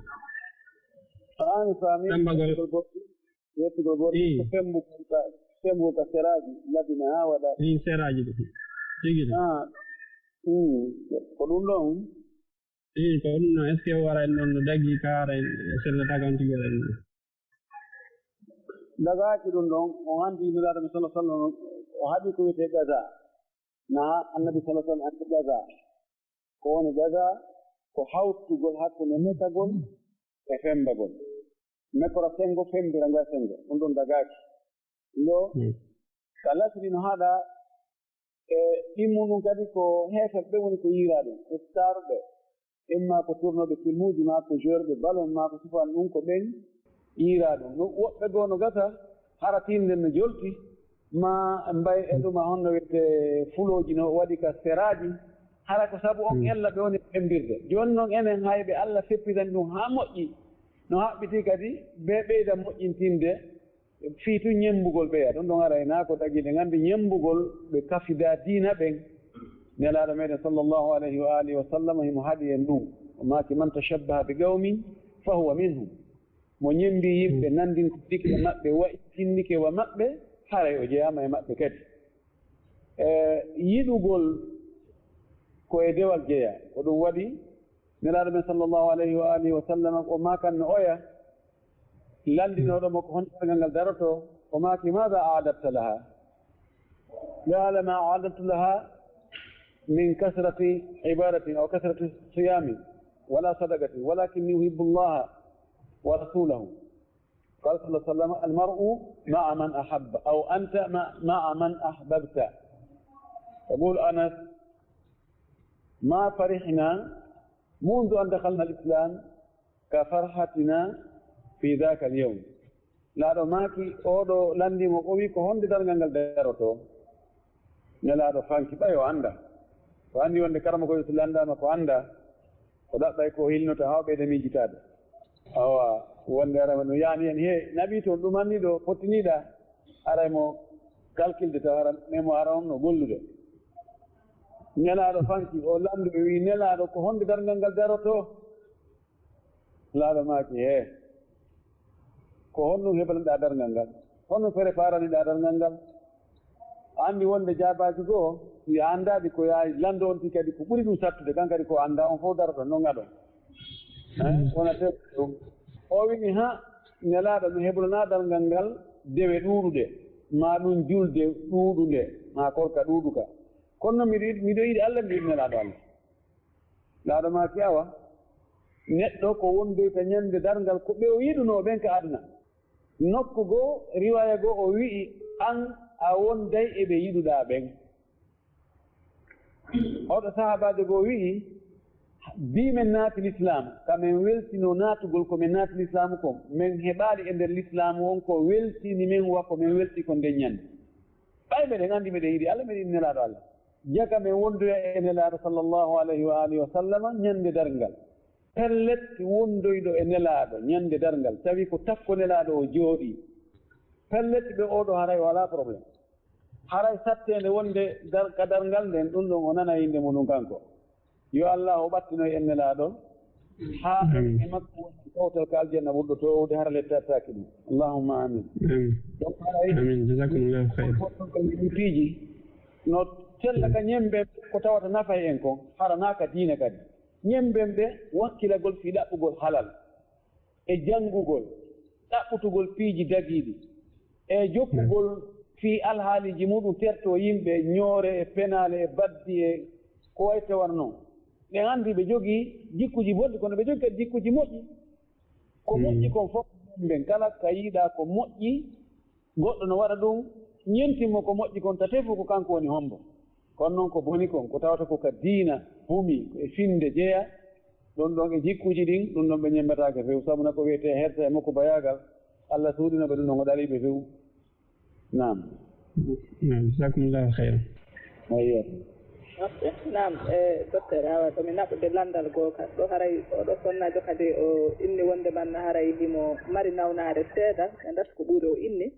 Faami, faami. Femmbagol. Yettugol bordure. Ii. Ko femmbo ka, femmbo ka seraaji, labina haa waɗa. Ii, seraaji ɗi. Tigi ɗi. Ah, ii, ko ɗum ɗon. Ii, ko ɗum ɗon, est-ce que o waray ɗon no dagi ka haray o sellata kan tigi waray ɗum? Dagaaki ɗum ɗon, o anndi Nulaaɗo men sallallahu alaihi wasallam, o haɗi ko wiyetee gaza. Na Annabi sallallahu alaihi wasallam anndi gaza. Ko woni gaza? Ko hawtugol hakkunde metagol e femmbagol. Mekora senngo, femmbira nga senngo. Ɗum ɗon dagaaki. Ɗo, hmm, ka lasri no haɗa e ɗimmu ɗum kadi ko heeferɓe woni ko yiiraa ɗum. Ustaarɓe, imma ko tournooɓe filmuuji, maa ko joueurɓe ballon, maa ko sifan ɗum, ko ɓen yiiraa ɗum. No woɓɓe goo no gasa, hara tiinde no jolti, maa mbay e ɗuma honno wiyetee fulooji no waɗi ka seraaji, hara ko sabu on, hmm, ella ɓe woni ɓembirde. Jooni non enen hay ɓe Allah feppitani ɗum haa moƴƴi, no haɓɓiti kadi ɓe ɓeyda moƴƴintinde, fii tun ñemmbugol ɓeya. Ɗum ɗon aray naa ko dagi ɗen anndi ñemmbugol ɓe kafidaa diina ɓen. Nelaaɗo meɗen sallallahu alayhi wa alihi wa sallam himo haɗi en ɗum. O maaki, "Man tashabbaha bi qawmin fa huwa minhum." Mo ñemmbi yimɓe, hmm, nanndintindike e maɓɓe, wa'itindike wa maɓɓe, haray o jeyaama e maɓɓe kadi. E, yiɗugol ko e dewal jeyaa. Ko ɗum waɗi Nelaaɗo men sallallahu alayhi wa alihi wa sallam, o maakan no oya, lanndinooɗo mo ko honto darngal ngal darotoo, o maaki, "Maada a'dadta laha?" Qaala, "Ma a'dadtu laha min kasrati ibadatin aw kasrati siyamin wala sadaqatin, walakinni uhibbu Allaha wa rasulahu." قال صلى الله عليه وسلم: "المرء مع من أحب، أو أنت مع، مع من أحببت." يقول أنس: "ما فرحنا منذ أن دخلنا الإسلام كفرحتنا في ذاك اليوم." Nelaaɗo maaki, oo ɗo lanndii mo, o wi'i, "Ko honde darngal ngal darotoo?" Nelaaɗo fanki, ɓay o anndaa. O anndi wonde karamokoojo so lanndaama ko anndaa, o ɗaɓɓay ko o hilnota haa o ɓeyda miijitaade. Awa, wonde ara no yaani en, he, naɓii toon, ɗum anni ɗo, fottiniiɗaa, aray mo kalkilde taw hara, mais mo ara on no gollude. Nelaaɗo fanki, o lanndoo, o wi'i, "Nelaaɗo, ko honde darngal ngal darotoo?" Nelaaɗo maaki, "Hee, ko honɗum heblanoɗaa darngal ngal? Honɗum preparaniɗaa darngal ngal?" A anndi wonde jaabaaji goo, si a anndaa ɗi, ko yaay lanndo on tigi kadi ko ɓuri ɗum sattude, kan kadi ko anndaa on fof daroto, non ngaɗon. Eh, wona te ɗum. O wi'i, "Ha, Nelaaɗo, mi heblanaa darngal ngal dewe ɗuuɗuɗe, maa ɗum julde ɗuuɗunde, maa korka ɗuuɗuka. Kono noon miɗo yiɗi, miɗo yiɗi Allah, miɗo yiɗi Nelaaɗo Allah." Nelaaɗo maaki, "Awa, neɗɗo ko wondoyta ñande darngal ko ɓe o yiɗunoo ɓen ka aduna." Nokku goo, riwaaya goo, o wi'i, "An a wonday e ɓe yiɗuɗaa ɓen." Oɗo sahaabaajo goo wi'i, "Bi men naati lislaam, ka men weltinoo naatugol ko men naati lislaamu kon, men heɓaali e nder lislaamu on ko weltini men wa ko men welti kon nden ñande. Ɓay meɗen anndi meɗen yiɗi Allah, meɗen yiɗi Nelaaɗo Allah. Jaka men wondoya e Nelaaɗo sallallahu alayhi wa alihi wa sallama ñande darngal." Pellet, wondoyɗo e Nelaaɗo ñande darngal, tawi ko takko Nelaaɗo o jooɗii. Pellet, ɓe oo ɗo haray o alaa problème. Haray satteende wonde dar-, ka darngal nden, ɗum ɗon o nanay innde mum ɗum kanko. Yo Allah o ɓattinoy en Nelaaɗo, haa en e makko woni kawtal ka aljanna ɓurɗo toowde, hara lettattaaki ɗum. Allahumma amin. Amin. Donc, haray amin. Jazakumullahu khairan. Piiji no tella ka ñembe ko tawata nafay en kon, hara naa ka diina kadi. Ñemmben ɓe wakkilagol fii ɗaɓɓugol halal, e janngugol, ɗaɓɓutugol piiji dagiiɗi, e jokkugol fii alhaaliiji muɗum tertoo yimɓe, ñoore e penaale e baddi e ko wayi tawano non. Ɓen anndi ɓe jogii jikkuuji bonɗi, kono ɓe jogii kadi jikkuuji moƴƴi. Ko moƴƴi kon fof ɓen kala ka yiɗaa ko moƴƴi, goɗɗo no waɗa ɗum, ñentin mo ko moƴƴi kon, ta tefu ko kanko woni hombo. Kono non ko boni kon, ko tawata ko ka diina humi, ko e finde jeyaa, ɗon ɗon e jikkuuji ɗin, ɗum ɗon ɓe ñemmbataake few, sabu na ko wiyetee hersa e mokko bayaagal, Allah suuɗino ɓe ɗum ɗon, o ɗalii ɓe few. Naam. Naam, jazakumullahu khairan. Ayyo. Naam, e docteur, awa, to mi naɓude lanndal gooka. Ɗo haray oɗo sonnaajo kadi o inni wonde man haray himo mari nawnaare seeɗa, e ndas ko ɓuri o inni.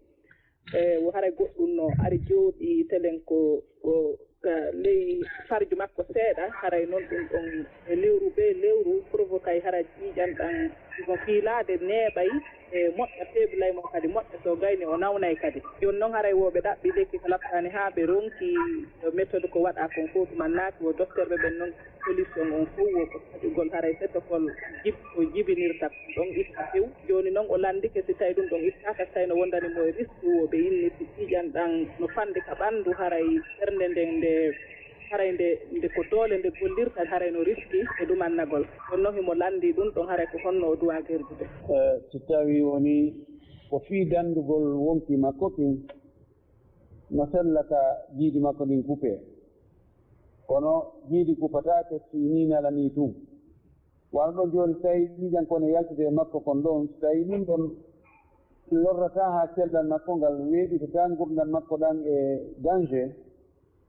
E wo haray goɗɗum no ari jooɗi telen ko, ko ka ley farju makko seeɗa, haray noon ɗum ɗon e lewru be lewru, provoqué haray ƴiiƴan ɗan, himo fiilaade neeɓay, e moƴƴa, feebulay mo kadi moƴƴa, so gayni o nawnay kadi. Jooni noon haray wo ɓe ɗaɓɓi lekki ka laɓtaani haa ɓe ronki méthode ko waɗaa kon fof, tuma naati wo docteur ɓe ɓen noon solution on fof wo ko taƴugol haray protocole jib-, ko jibinirta kon ɗon itta few. Jooni noon o lanndike si tawi ɗum ɗon ittaaka, si tawi no wondani mo e risque wo ɓe inni si ƴiiƴan ɗan no fanndi ka ɓanndu haray ɓernde nden nde haray nde, nde ko doole nde gollirta, haray no riski e ɗumannagol. Kono noon himo lanndii ɗum ɗon, haray ko honno o duwaa gerdude? Eh, si tawii wonii ko fii danndugol wonkii makko kin, no sella ka jiidi makko ndin kupee. Kono jiidi kupataake fii nii nala nii tun. Wano ɗon jooni, si tawii ƴiiƴan kon no yaltude e makko kon ɗon, si tawii ɗum ɗon lorrataa haa cellal makko ngal, weeɓitataa ngurndan makko ɗan e danger,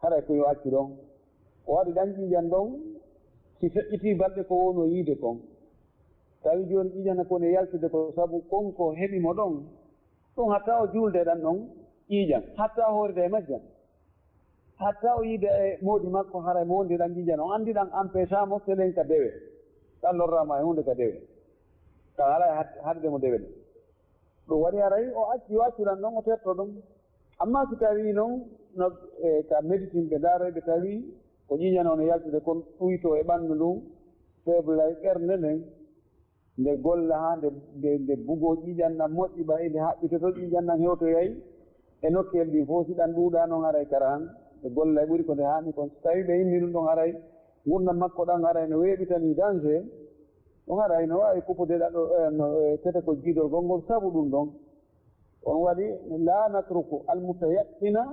haray ko yo accu ɗon. O waɗi ɗan ƴiiƴan ɗon, si feƴƴitii balɗe ko wonoo yiide kon. Tawi jooni ƴiiƴan kon e yaltude ko sabu kon ko heɓi mo ɗon, ɗum hatta o juulde ɗan ɗon ƴiiƴan, hatta o hoorida e majjan, hatta o yiida e moodi makko, haray mo wondi ɗan ƴiiƴan, on anndi ɗan empêcha mo selen ka dewe, ɗan lorraama e huunde ka dewe, ɗan alaa e had-, haɗude mo dewe ɗen. Ɗum waɗi haray o acci, yo accu ɗan ɗon, o terto ɗum. Amma si tawii non no, e, ka médecine ɓe ndaaroy, ɓe tawii ko ƴiiƴan on e yaltude kon ɗuytoo e ɓanndu ndun, feeblay ɓernde nden, nde golla haa nde, nde, nde bugoo ƴiiƴan ɗan moƴƴi, ɓay nde haɓɓitoto ƴiiƴan ɗan hewtoyay e nokkeel ɗin fof, si ɗan ɗuuɗaa non haray kara han, nde gollay ɓuri ko nde haani kon. Si tawii ɓe inni ɗum ɗon haray ngurndan makko ɗan haray no weeɓitanii danger, ɗum haray no waawi kupude ɗaɗo, eh, no, eh, tete ko jiidorgol ngol sabu ɗum ɗon. On waɗi, laa natruku almutayaqqina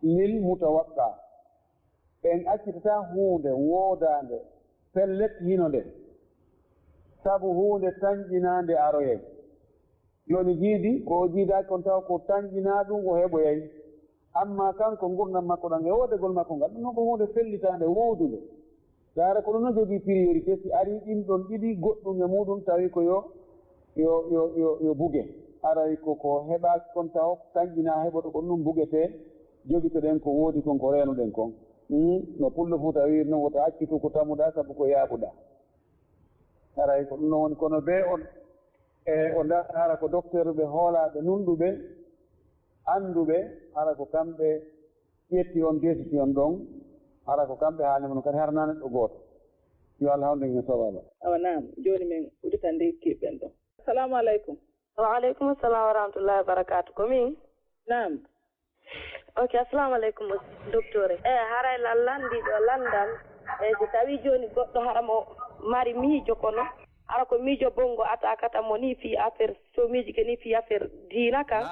lil mutawaqqa. En accitataa huunde woodaande pellet hino nde, sabu huunde tanƴinaande aroyay. Jooni jiidi, ko o jiidaaki kon tawa ko tanƴinaa ɗum o heɓoyay. Amma kanko ngurndan makko ɗan e woodegol makko ngal, ɗum noon ko huunde fellitaande woodunde. Ndaara ko ɗum no jogii priorité, si arii ɗin ɗon ɗiɗi goɗɗum e muuɗum tawi ko yo, yo, yo, yo, yo buge. Aray ko, ko heɓaaki kon tawa ko tanƴinaa heɓoto kon ɗum bugetee, jogitoɗen ko woodi kon ko reenuɗen kon. Hmm, no pullo Fuuta wiiri noon, wota accitu ko tamuɗaa sabu ko yaaɓuɗaa. Aray ko ɗum noon woni, kono bee on, e o ndaara hara ko docteur ɓe hoolaaɓe nunɗuɓe, annduɓe, hara ko kamɓe ƴetti on décision ɗon, hara ko kamɓe haalni mo kadi, hara naa neɗɗo gooto. Yo Allah hawrinde en e sawaaba. Awa naam, jooni men udditan ndii kiiɗɗen ɗon. Assalamu aleykum. Wa aleykum salam wa rahmatullahi wa barakatuh. Ko min? Naam. Ok, assalamu aleykum, docteur. E haray lallan ndi ɗo lanndal, e si tawii jooni goɗɗo hara mo mari miijo kono, hara ko miijo bonngo atakata mo nii fii affaire, so miijike nii fii affaire diina kan.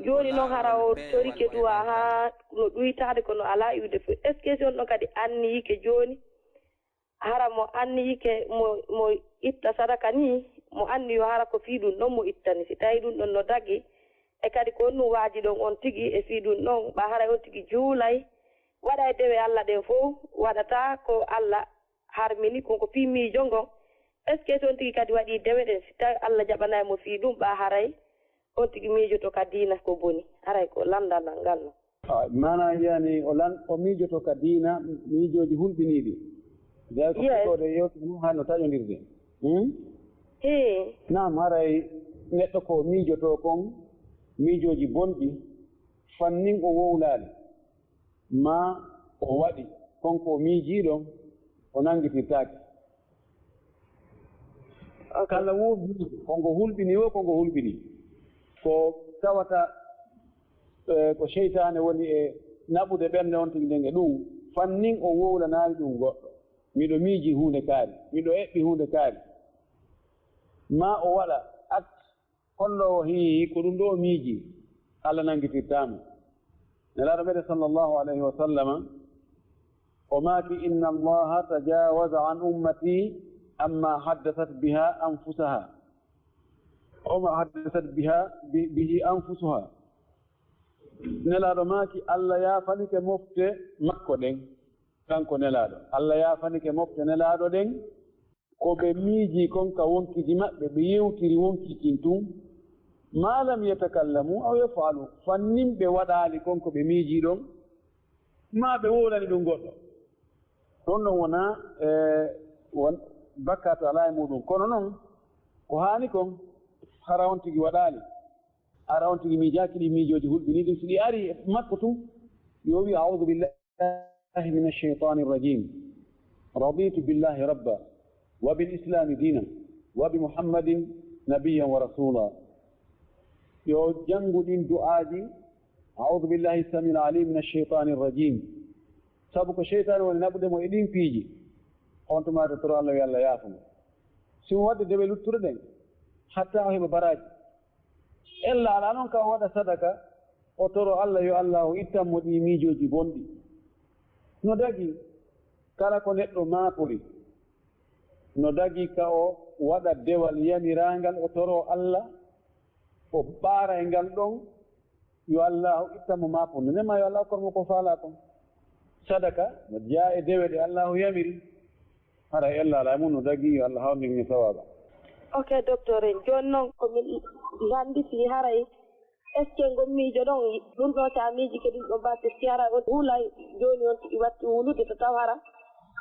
Jooni noon hara o torike duwaa haa no ɗuytaade kono alaa iwde fof. Est-ce que si on ɗon kadi anniyike jooni, hara mo anniyike mo, mo itta sadaka nii, mo anniyo hara ko fii ɗum ɗon mo ittani, si tawii ɗum ɗon no dagi, e kadi ko honɗum waaji ɗon on tigi e fii ɗum ɗon, ɓa haray on tigi juulay, waɗay dewe Alla ɗen fow, waɗataa ko Alla harmini, kon ko fii miijo ngon. Est-ce que si on tigi kadi waɗii dewe ɗen, si tawii Alla jaɓanaay mo fii ɗum, ɓa haray on tigi miijoto ka diina ko boni? Haray ko lanndal ngal non. Maanaa yiyaani o lan, o miijoto ka diina miijooji hulɓiniiɗi. Jay ko fuɗɗoode yewtere mum haa no taƴondirde. Hmm? Hee. Naam, haray neɗɗo ko miijotoo kon miijooji bonɗi, fannin o wowlaali, maa o waɗi kon ko o miijii ɗon, o nanngitirtaake. Kala wowlii, ko ngo hulɓinii woo, ko ngo hulɓinii. Ko tawata, eh, ko seytaane woni e naɓude ɓernde on tigi nden e ɗum, fannin o wowlanaali ɗum goɗɗo. Miɗo miijii huunde kaari, miɗo eɓɓi huunde kaari. Maa o waɗa acte holloowo hii ko ɗum ɗoo o miijii, Allah nanngitirtaa mo. Nelaaɗo meɗen sallallahu alayhi wa sallama, o maaki, "Inna Allaha tajawaza an ummati amma haddasat biha anfusaha." Oma haddasat biha, bi-, bihi anfusuha. Nelaaɗo maaki, Allah yaafanike mofte makko ɗen, kanko Nelaaɗo. Allah yaafanike mofte Nelaaɗo ɗen, ko ɓe miijii kon ka wonkiiji maɓɓe, ɓe yewtiri wonkiiji kin tun. Ma lam yatakallamu aw yaf'alu, fannin ɓe waɗaali kon ko ɓe miijii ɗon, ma ɓe wowlani ɗum goɗɗo. Ɗon ɗon wona, e, won bakkaatu alaa e muɗum. Kono noon, ko haani kon, hara on tigi waɗaali. Hara on tigi miijaaki ɗi miijooji hulɓinii ɗum. Si ɗi ari e makko tun, yo wi, "A'udhu billahi minash shaytanir rajim. Raditu billahi rabba, wa bil islami dina, wa bi Muhammadin nabiyyan wa rasula." Yo janngu ɗin du'aaji, "A'udhu billahi samil alim minash shaytanir rajim." Sabu ko seytaane woni naɓude mo e ɗin piiji. On tuma to toro Allah, yo Allah yaafo mo. Si mo waɗde dewe luttuɗe ɗen, hatta o heɓa baraaji. Ella alaa noon ka o waɗa sadaka, o toro Allah yo Allah o ittan mo ɗi miijooji bonɗi. No dagi kala ko neɗɗo maapori, no dagi ka o waɗa dewal yamiraangal, o toro Allah, o ɓaara e ngal ɗon, yo Allaahu ittan mo maaponde nden, ma yo Allaahu okkan mo ko faalaa kon. Sadaka no jeyaa e dewe ɗe Allaahu yamiri. Hara ella alaa e mum, no dagii, yo Allah hawrndir min sawaaba. Ok, docteur en, jooni noon ko min lannditi haray, est-ce que ngon miijo ɗon, ɗum ɗo, so a miijike ɗum ɗo batte, si haray on hulay, jooni on tigi watti wulude, to taw hara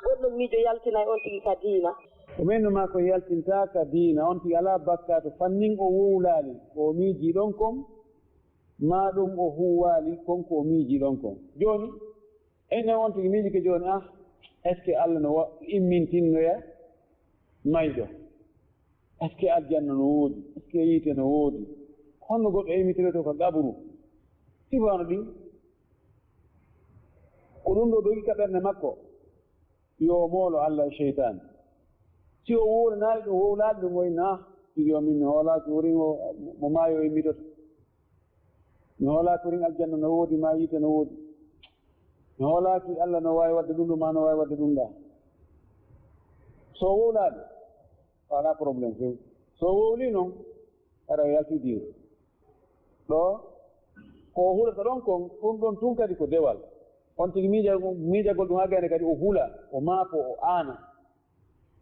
goɗɗo miijo yaltinay on tigi ka diina? Ko min no maa ko yaltintaa ka diina, on tigi alaa bakkaatu, fannin o wowlaali, o miijii ɗon kon, maa ɗum o huuwaali kon ko o miijii ɗon kon. Jooni, enen on tigi miijike jooni, ah, est-ce que Allah no wa-, immintinnoya mayɗo? Est-ce que aljanna no woodi? Est-ce que yiite no woodi? Honno goɗɗo immintinotoo ka qaburu? Sifaano ɗin, ko ɗum ɗo dogi ka ɓernde makko, yo o moolo Allah e seytaane. Si o wowlanaali ɗum, wowlaali ɗum, o inna, ah, tigi o min mi hoolaaki, wurin o, mo maayo o immitoto. Mi hoolaaki wurin aljanna no woodi, maa yiite no woodi. Mi hoolaaki Allah no waawi waɗde ɗum ɗo, maa no waawi waɗde ɗum ɗaa. So o wowlaali, alaa problème few. So o wowlii noon, hara o yaltii diina. Ɗo, ko o hulata ɗon kon, ɗum ɗon tun kadi ko dewal. On tigi miija-, miijagol ɗum haa gayne kadi o hula, o maafo, o aana.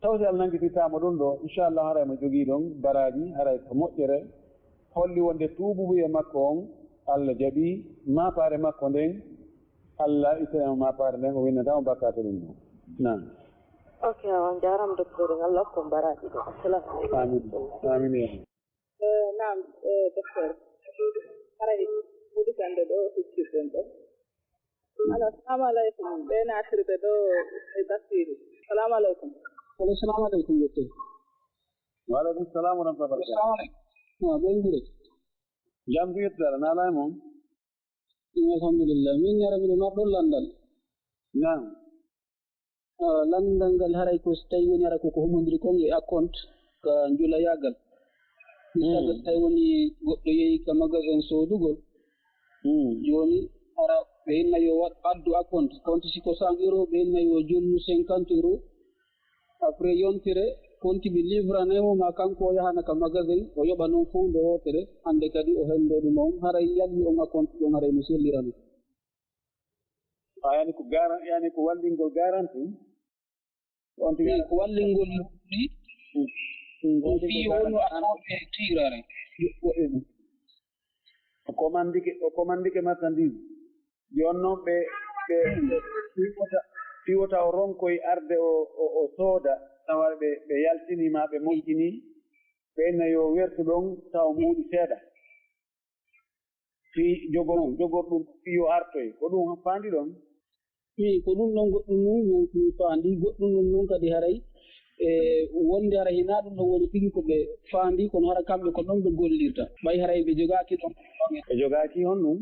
Taw si Allah nanngitittaama ɗum ɗo, inchallah, haray mo jogii ɗon baraaji, haray ko moƴƴere. Holli wonde tuububuye makko on, Allah jaɓii maapaare makko nden, Allah ittana mo maapaare nden, o winnata mo bakkaatu ɗum ɗon. Naam. Ok, on jaaraama, docteur, en Allah hokku on baraaji ɗo. Assalamu aleykum. Amin. Amin, ya Rabbi. Eh, naam, eh, docteur. Haray ko ɗum ɗo huccirɗen ɗo. Alo, salamu aleykum. Ɓe naatirɓe ɗo e Basiru. Salamu aleykum. Alo, salamu aleykum, docteur. Wa aleykum salam wa rahmatullahi wa barakatuh. Salamu aleykum. Ah, ɓen gure. Jam ko yettude Allah, naala e mum. Alhamdulillah. Min hara miɗo marɗo lanndal. Naam. Ah, lanndal ngal haray ko so tawi woni hara koko humondiri kon e account ka njulayagal. Misal, so tawi woni goɗɗo yehi ka magasin soodugol. Jooni hara ɓe inna yo waɗ-, addu account. Compte si ko cent euro, ɓe inna yo jonnu cinquante euro. Après yontere, compte bi livranay mo, ma kanko o yahana ka magasin, o yoɓa noon fof nde wootere, hannde kadi o henndo ɗum on, haray yalli on account ɗon, haray no sellirano. A yani ko garan-, yani ko wallingol garanti? On tigi ko wallingol ɗi, on tigi fii ko wonno garanti. Account e tiirare. Ko e ɗum. O commandike, o commandike marchandise. Jooni noon ɓe, ɓe, ɓe piwota, piwota o ronkoy arde o, o, o sooda, tawa ɓe, ɓe yaltinii ma ɓe moƴƴinii, ɓe inna yo wertu ɗon tawa mbuuɗi seeɗa. Fii jogor, jogor ɗum fii yo artoy. Ko ɗum faandi ɗon? Ii, ko ɗum ɗon goɗɗum ɗum, ɗum, ɗum faandi. Goɗɗum ɗum ɗum kadi haray E wonde hara hinaa ɗum ɗo woni tigi ko ɓe faandi, kono hara kamɓe ko ɗon ɓe gollirta. Ɓay haray ɓe jogaaki ɗon. Ɓe jogaaki honɗum?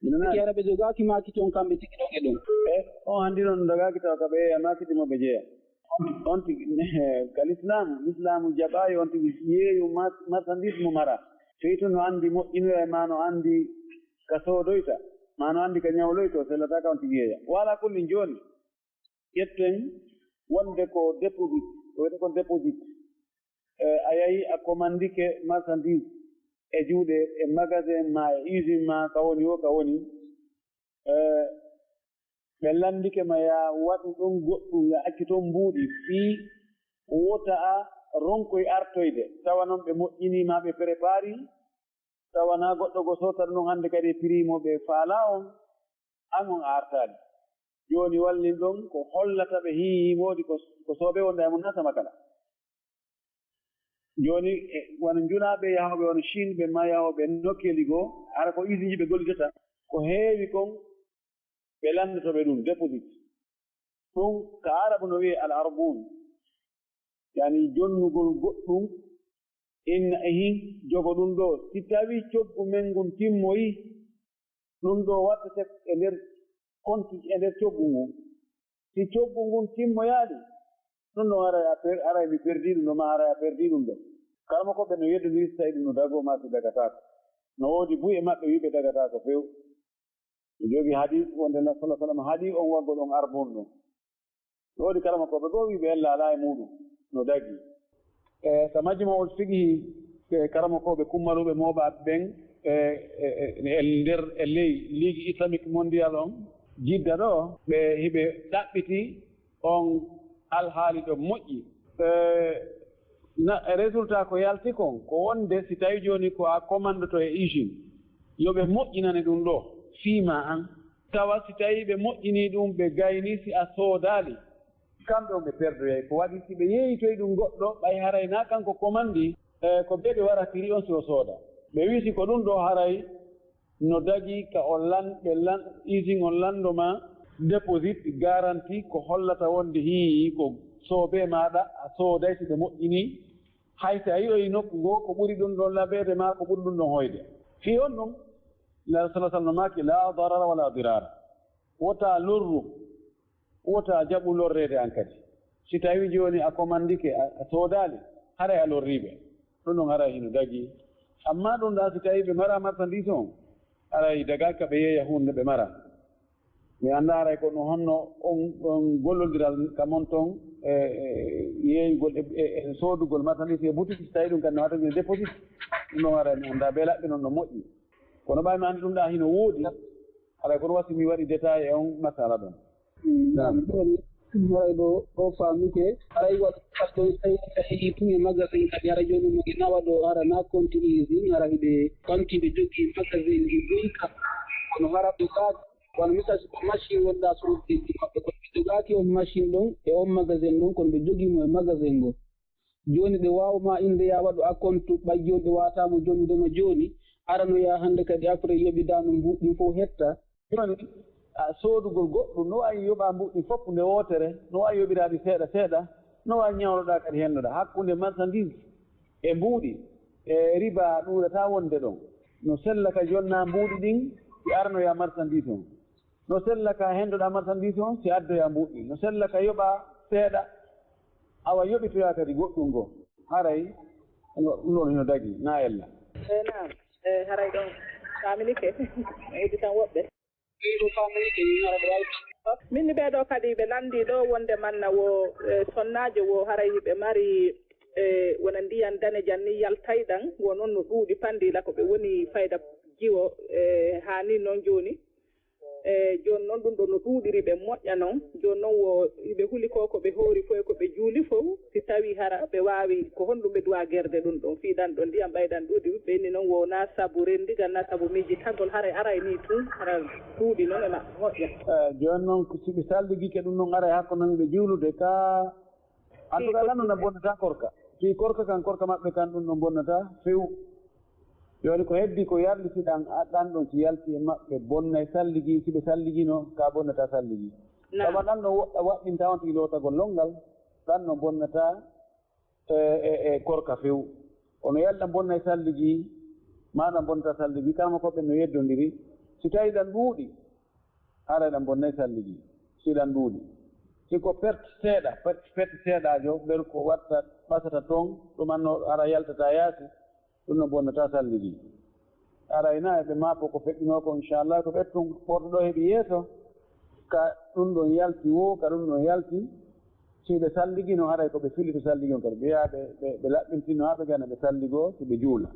Mi nanaali. Tigi hara ɓe jogaaki maaki ton kamɓe tigi ɗon e ɗon. E on anndi noon jogaaki tawa ka ɓe yeeya maaki ɗi mo ɓe jeeya. On tigi, ka lislaamu, lislaamu jaɓaayi on tigi yeeyu ma-, marchandise mo mara. Sey to no anndi moƴƴinoya e ma no anndi ka soodoyta, ma no anndi ka ñawloyto, sellata ka on tigi yeeya. Wala kullin jooni. Ƴetten wonde ko deposit, ko wiyetee kon deposit. Eh, a yahi a commandike marchandise e juuɗe, e magasin ma, e usine ma, ka woni o, ka woni. Eh, ɓe lanndike ma ya waɗu ɗon goɗɗum, ya accu toon mbuuɗi, fii wota a ronkoy artoyde. Tawa noon ɓe moƴƴinii ma, ɓe prépari, tawa na goɗɗo go sotta ɗum hannde kadi e prix mo ɓe faalaa on, an on a artaali. Jooni wallin ɗon ko hollata ɓe hii hii moodi ko, ko soobee wonde e mun na sama kala. Jooni, e, wano njunaaɓe yahooɓe wano Chine ɓe ma yahooɓe nokkeeli goo, hara ko usine ji ɓe gollitata, ko heewi kon ɓe lanndoto ɓe ɗum, deposit. Ɗum ka Arabu no wi'ee al arbun, yani jonnugol goɗɗum, inna ehin, jogo ɗum ɗo. Si tawii coggu men ngun timmoyi, ɗum ɗo wattete e nder konti, e nder coggu ngun. Si coggu ngun timmoyaali, ɗum ɗon haray a per-, haray mi perdii ɗum ɗo, ma haray a perdii ɗum ɗo. Kala mo ko ɓe no yeddondiri, si tawii ɗum no dagoo ma si dagataako. No woodi buy e maɓɓe wi'ɓe dagataako few. Mi jogii hadis wonde Nabi sallallahu alaihi wasallam haɗi on waggol on arbun ɗon. No woodi karamokooɓe goo wi'ɓe en laalaa e muuɗum no dagii. E ka Majmu'ul Fiqhi, e karamokooɓe kummaluuɓe mooɓaaɓe ɓen, e, e, e, e nder, e ley Ligue Islamique Mondial on, Jidda ɗo, ɓe hiɓe ɗaɓɓiti on alhaali ɗo moƴƴi. E, na, résultat ko yalti kon, ko wonde si tawi jooni ko a commandoto e usine, yo ɓe moƴƴinane ɗum ɗo, fii ma an. Tawa si tawi ɓe moƴƴinii ɗum, ɓe gaynii, si a soodaali, kamɓe on ɓe perdoyay. Ko waɗi si ɓe yeeyitoyi ɗum goɗɗo, ɓay haray na kanko commandi, e, ko ɓe ɓe wara prix on si o sooda. Ɓe wii si ko ɗum ɗo haray no dagii ka o lan-, ɓe lan-, usine on lanndo ma deposit, garanti ko hollata wonde hii ko soobee maaɗa, a sooday si ɓe moƴƴinii. Hay si a yi'oyi nokku goo ko ɓuri ɗum ɗon labeede ma ko ɓuri ɗum ɗon hoyde. Fii on ɗum, Nulaaɗo sallallahu alaihi wasallam maaki, "La darara wala dirara." Wota lorru, wota jaɓu lorreede an kadi. Si tawi jooni a commandike, a, a soodaali, haray a lorriiɓe. Ɗum ɗon haray hino dagii. Amma ɗum ɗa si tawi ɓe mara marchandise on, haray dagaaki ka ɓe yeeya huunde ɓe mara. Mi anndaa haray ko no honno on, on gollondiral ka mon ton, e, e, yeeyugol e, e, e soodugol marchandise e boutique, si tawi ɗum kadi no wata ko deposit. Ɗum ɗon haray mi anndaa bee laɓɓinon no moƴƴi. Kono ɓay mi anndi ɗum ɗa hino woodi. Haray kono wasi mi waɗi détail e on masala ɗon. Naam. Ɗon, haray ɗo, ɗo faamike. Haray waɗi ɗon, tawi, tawi tun e magasin kadi, haray jooni mo e nawa ɗo, hara na konti usine, hara hiɓe ɓamti ɓe jogii magasin ɗi bonka. Kono hara ɓe kaaki, kono misal si ko machine wonɗa sodde ɗi maɓɓe, kono ɓe jogaaki on machine ɗon e on magasin ɗon, kono ɓe jogii mo e magasin ngo. Jooni ɓe waawa ma innde ya waɗu a compte, ɓay jooni ɓe waawata mo jonnudema jooni, arano ya hannde kadi après yoɓidaano mbuuɗi ɗin fof hetta. Jooni, a, soodugol goɗɗum, no waawi yoɓa mbuuɗi fof nde wootere, no waawi yoɓiraaɗi seeɗa seeɗa, no waawi ñawloɗaa kadi henndoɗaa. Hakkunde marchandise e mbuuɗi, e riba ɗuuɗata wonde ɗon. No sella ka jonna mbuuɗi ɗin, si aranoya marchandise on. No sella ka henndoɗaa marchandise on, si addoya mbuuɗi. No sella ka yoɓa seeɗa, awa yoɓitoya kadi goɗɗum goo. Haray ɗum ɗon hino dagii, na ella. E naam, e haray ɗon faaminike, udditan woɓɓe. Ɗum ɗon faaminike, mi hara ɗo wawi. Min ni ɓee ɗoo kadi ɓe lanndii ɗoo wonde manna wo, e, sonnaajo wo haray ɓe mari, e, wona ndiyan danejan ni yaltayɗan, wo noon no ɗuuɗi panndila ko ɓe woni fayda jiwo, e, haa ni noon jooni. E, jooni noon ɗum ɗo no ɗuuɗiri ɓe moƴƴa noon. Jooni noon wo hiɓe huli ko, ko ɓe hoori fof e ko ɓe juuli fof. Si tawi hara ɓe waawi, ko honɗum ɓe duwa gerde ɗum ɗon? Fii ɗan ɗo ndiyam ɓayɗan ɗuuɗi, ɓe inni noon wona sabu renndigal na sabu miijitagol, haray aray ni tun, hara ɗuuɗi noon e maɓɓe moƴƴa. E, jooni noon ko si ɓe salligike ɗum ɗon aray hakko noon ɓe juulude ka. En tout cas, ɗan ɗon na bonnata korka. Fii korka kan, korka maɓɓe kan ɗum ɗon bonnata few. Jooni ko heddi ko yarlitiɗan, a, ɗan ɗon si yalti e maɓɓe bonnay salligi, si ɓe salligino, ka bonnata salligi. Naam. Sabu ɗan ɗon woɗɗa waɗɗinta on tigi lootagol lonngal, ɗan ɗon bonnata e, e, e korka few. Kono yalla ɗam bonnay salligi, ma ɗam bonnata salligi, kala mo ko ɓen no yeddondiri. Si tawi ɗam ɗuuɗi, haray ɗam bonnay salligi. Si ɗam ɗuuɗi. Si ko perte seeɗa, perte, perte seeɗaajo, ɓen ko watta, ɓasata ton, ɗum anno hara yaltata yaasi, ɗum no bonnata salligi. Arayna eɓe maabo ko feƴƴinoo ko, inchallah, ko ɓe tun porto ɗo heɓi yeeso, ka ɗum ɗon yalti wo, ka ɗum ɗon yalti, si ɓe salligino, haray ko ɓe fillito salligi on kadi. Ɓe yaha ɓe, ɓe, ɓe laɓɓintino haa ɓe gana ɓe salligoo, si ɓe juula.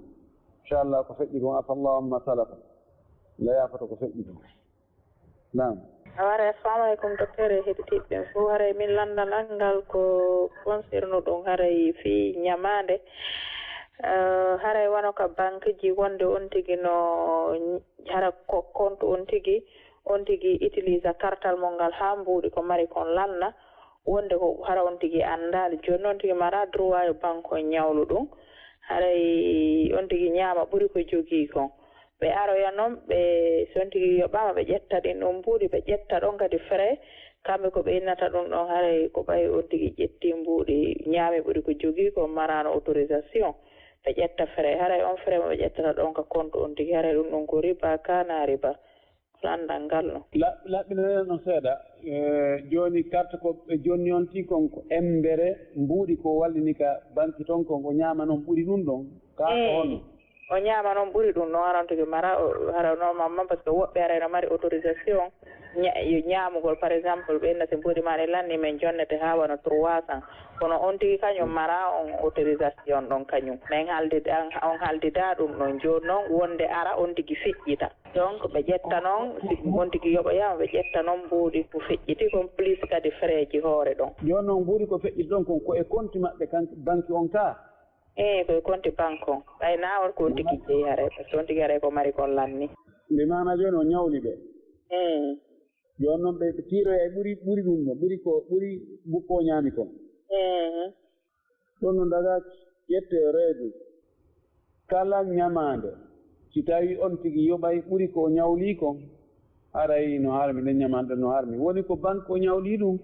Inchallah, ko feƴƴi kon, afa Allahu amma salafa. La yaafoto ko feƴƴi kon. Naam. Aware, assalamu alaikum, docteur e heɗitiiɓe ɓen fof. Haray min lanndal an ngal ko concerne ɗum, haray fii ñamaande. Eh, haray wano ka banque ji wonde on tigi no, hara ko compte on tigi, on tigi utilisa kartal mo ngal haa mbuuɗi ko mari kon lanna, wonde ko hara on tigi anndaali. Jooni on tigi mara droit yo banque on ñawlu ɗum. Haray on tigi ñaama ɓuri ko jogii kon. Ɓe aroya non, ɓe, si on tigi yoɓaama, ɓe ƴetta ɗin ɗon mbuuɗi, ɓe ƴetta ɗon kadi frais. Kamɓe ko ɓe innata ɗum ɗon, haray ko ɓay on tigi ƴetti mbuuɗi, ñaami ɓuri ko jogii, ko maraano autorisation. Ɓe ƴetta frais, haray on frais mo ɓe ƴettata ɗon ka compte on tigi, haray ɗum ɗon ko riba, kana riba. Lanndal ngal no. La-, laɓɓinanee ɗon seeɗa. Eh, jooni carte ko ɓe jonni on tigi kon ko embere mbuuɗi ko wallini ka banque ton kon, o ñaama non ɓuri ɗum ɗon. Ka ko Eey. Honno? O ñaama noon ɓuri ɗum, no hara on tigi mara, o, hara normalement, parce que woɓɓe haray no mari autorisation ña-, yo ñaamugol, par exemple, ɓe inna si mbuuɗi maa ɗi lanni, min jonnete haa wano trois cents. Kono on tigi kañum mara on autorisation ɗon kañum. Min haaldi-, an, on haaldidaa ɗum ɗon. Jooni noon wonde ara on tigi feƴƴita. Donc, ɓe ƴetta noon, si on tigi yoɓoyaama, ɓe ƴetta noon mbuuɗi ko feƴƴiti kon, plus kadi frais ji hoore ɗon. Jooni noon mbuuɗi ko feƴƴiti ɗon kon, ko e compte maɓɓe kan, banque on ka? Eey, ko e compte banque on. Ɓay na on ko on tigi jeyi haray, parce que on tigi haray ko mari kon lanni. Mbi maana jooni o ñawli ɓe. Eey. Jooni noon ɓe, ɓe tiiroyay ɓuri, ɓuri ɗum ɗo, ɓuri ko, ɓuri bu-, ko ñaami kon. Eey. Ɗum no dagaaki, ƴette règle. Kala ñamaande, si tawi on tigi yoɓay ɓuri ko o ñawli kon, haray no harmi, nden ñamaande no harmi. Woni ko banque o ñawli ɗum,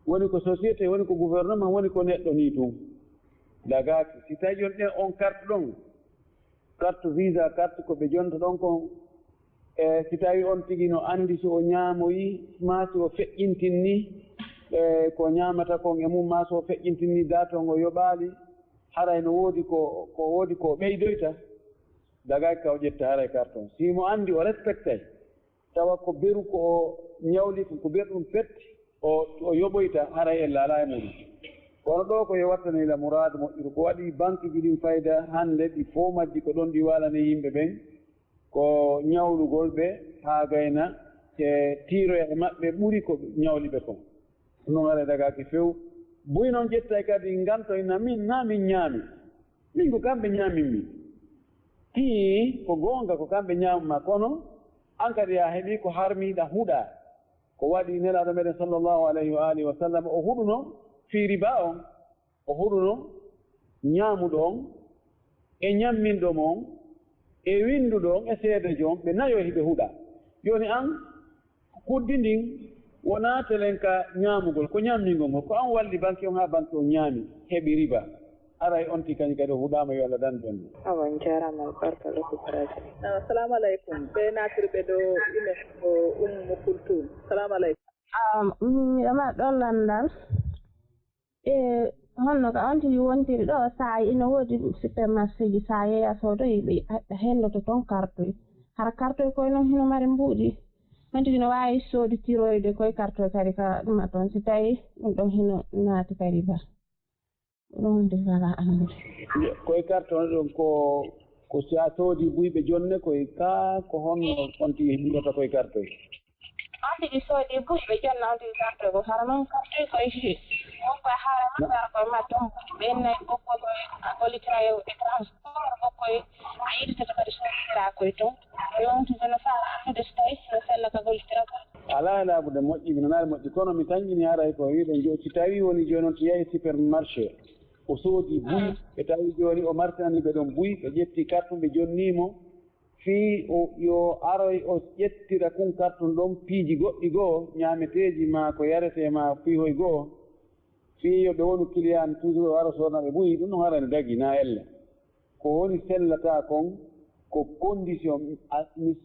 woni ko société, woni ko gouvernement, woni ko neɗɗo ni tun. Dagaaki, si tawi on ɗen on carte ɗon, carte Visa, carte ko ɓe jonta ɗon kon, e si tawi on tigi no anndi si o ñaamoyi, maa si o feƴƴintinni, e ko ñaamata kon e mum, maa si o feƴƴintinni date on o yoɓaali, haray no woodi ko, ko woodi ko ɓeydoyta, dagaaki ka o ƴetta haray carte on. Si mo anndi o respectay, tawa ko beru ko o ñawli kon, ko beru ɗum pet, o, o yoɓoyta, haray ella alaa e muɗum. Kono ɗo ko yo wattane ila muraadu moƴƴuru. Ko waɗi banque ji ɗin fayda hannde ɗi fof majji ko ɗon ɗi waalani yimɓe ɓen, ko ñawlugol ɓe haa gayna e tiiroya e maɓɓe ɓuri ko ñawli ɓe kon. Ɗum haray dagaaki few. Buy noon ƴettay kadi ngantoy na min, na min ñaami. Min ko kamɓe ñaamin min. Tii ko goonga ko kamɓe ñaamuma, kono an kadi a heɓi ko harmiiɗa huɗa. Ko waɗi Nelaaɗo meɗen sallallahu alayhi wa alihi wa sallam o huɗuno fii riba on, o huɗuno ñaamuɗo on e ñamminɗo mo on e winnduɗo on e seedejo on, ɓe nayo hiɓe huɗa. Jooni an, kuddi ndin wonaa telen ka ñaamugol, ko ñammingol ngol, ko an walli banki on haa banki on ñaami, heɓi riba. Aray on ti kañum kadi o huɗaama, yo Allah dandu en ɗum. Awa, on jaaraama albarka, ɗo ko baraji. Assalamu alaikum. Ɓe naatiri ɓe ɗo ine ko Ummu Kulthum. Assalamu alaikum. Ah, miɗo mari ɗon lanndal. E honno ka on tigi wontiri ɗo, saa'i ina woodi supermarché ji, saa'i a soodoyi ɓe a-, a hendoto ton kartoy. Hara kartoy koye noon hino mari mbuuɗi. On tigi no waawi sooditiroyde koye kartoy kadi ka ɗum a toon, si tawi ɗum ɗon hino naati ka riba. Ɗum de wala anndude. Koye kartoy ɗon ko, ko si a soodi buy ɓe jonne koye ka, ko honno on tigi hendata koye kartoy? On tigi soodi buy ɓe jonna on tigi kartoy ko hara noon kartoy koye fi. On koye haala ma hara koye ma ton ɓe nayi ɓokkoy koye a gollitira e écran. Ɓokkoy a yiditata kadi sooditira koye ton. Yo on tigi no faa anndude so tawi no sella ka gollitira ko. Alaa e laabude moƴƴi, mi nanaali moƴƴi, kono mi tanƴini haray ko wiɗen jo, si tawi woni jooni on to yahi supermarché, o soodi buy, ɓe tawi jooni o marsinani ɓe ɗon buy, ɓe ƴetti kartu ɓe jonni mo, fii o, yo aroy o ƴettira kun kartun ɗon piiji goɗɗi goo, ñaameteeji maa ko yaretee maa piihoy goo, Fii yo ɓe wonu client toujours o ara soodana ɓe buy, ɗum ɗon haray no dagii na elle. Ko woni sellata kon ko condition, a, mi,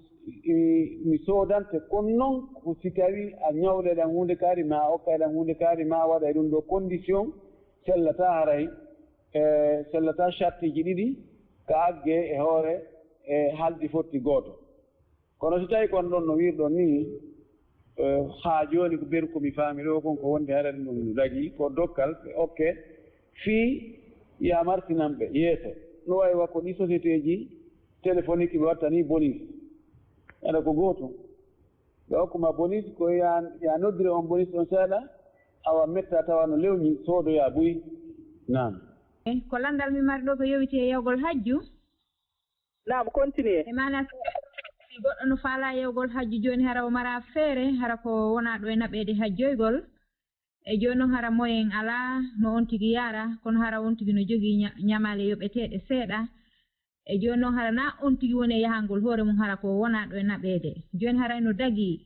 mi, mi soodante kon non ko si tawi a ñawle ɗan huunde kaari ma a okkay ɗan huunde kaari ma a waɗay ɗum ɗo condition sellata haray, e, sellata shartiiji ɗiɗi ka agge e hoore e haldi fotti gooto. Kono si tawi kon ɗon no wirɗon ni, eh, haa jooni ko beru ko mi faami ɗo kon ko wonde haɗa ɗum ɗum dagi, ko dokkal, ɓe okke, fii ya martinan ɓe yeeso. No wayi wa ko ɗi société ji téléphonique ɓe watta ni bonus. Aɗa ko gootum. Ɓe okku ma bonus ko ya, ya noddire on bonus on seeɗa, awa metta tawa no lewñi soodoya buy. Naam. Ko lanndal mi mari ɗo ko yowiti e yawgol hajju. Naam, continue. E maana si goɗɗo no faalaa yawgol hajju jooni hara o mara feere, hara ko wonaa ɗo e naɓeede hajjoygol. E jooni noon hara moyen alaa no on tigi yahra, kono hara on tigi no jogii ña-, ñamaale yoɓeteeɗe seeɗa. E jooni noon hara na on tigi woni e yahangol hoore mum hara ko wonaa ɗo e naɓeede. Jooni hara no dagii.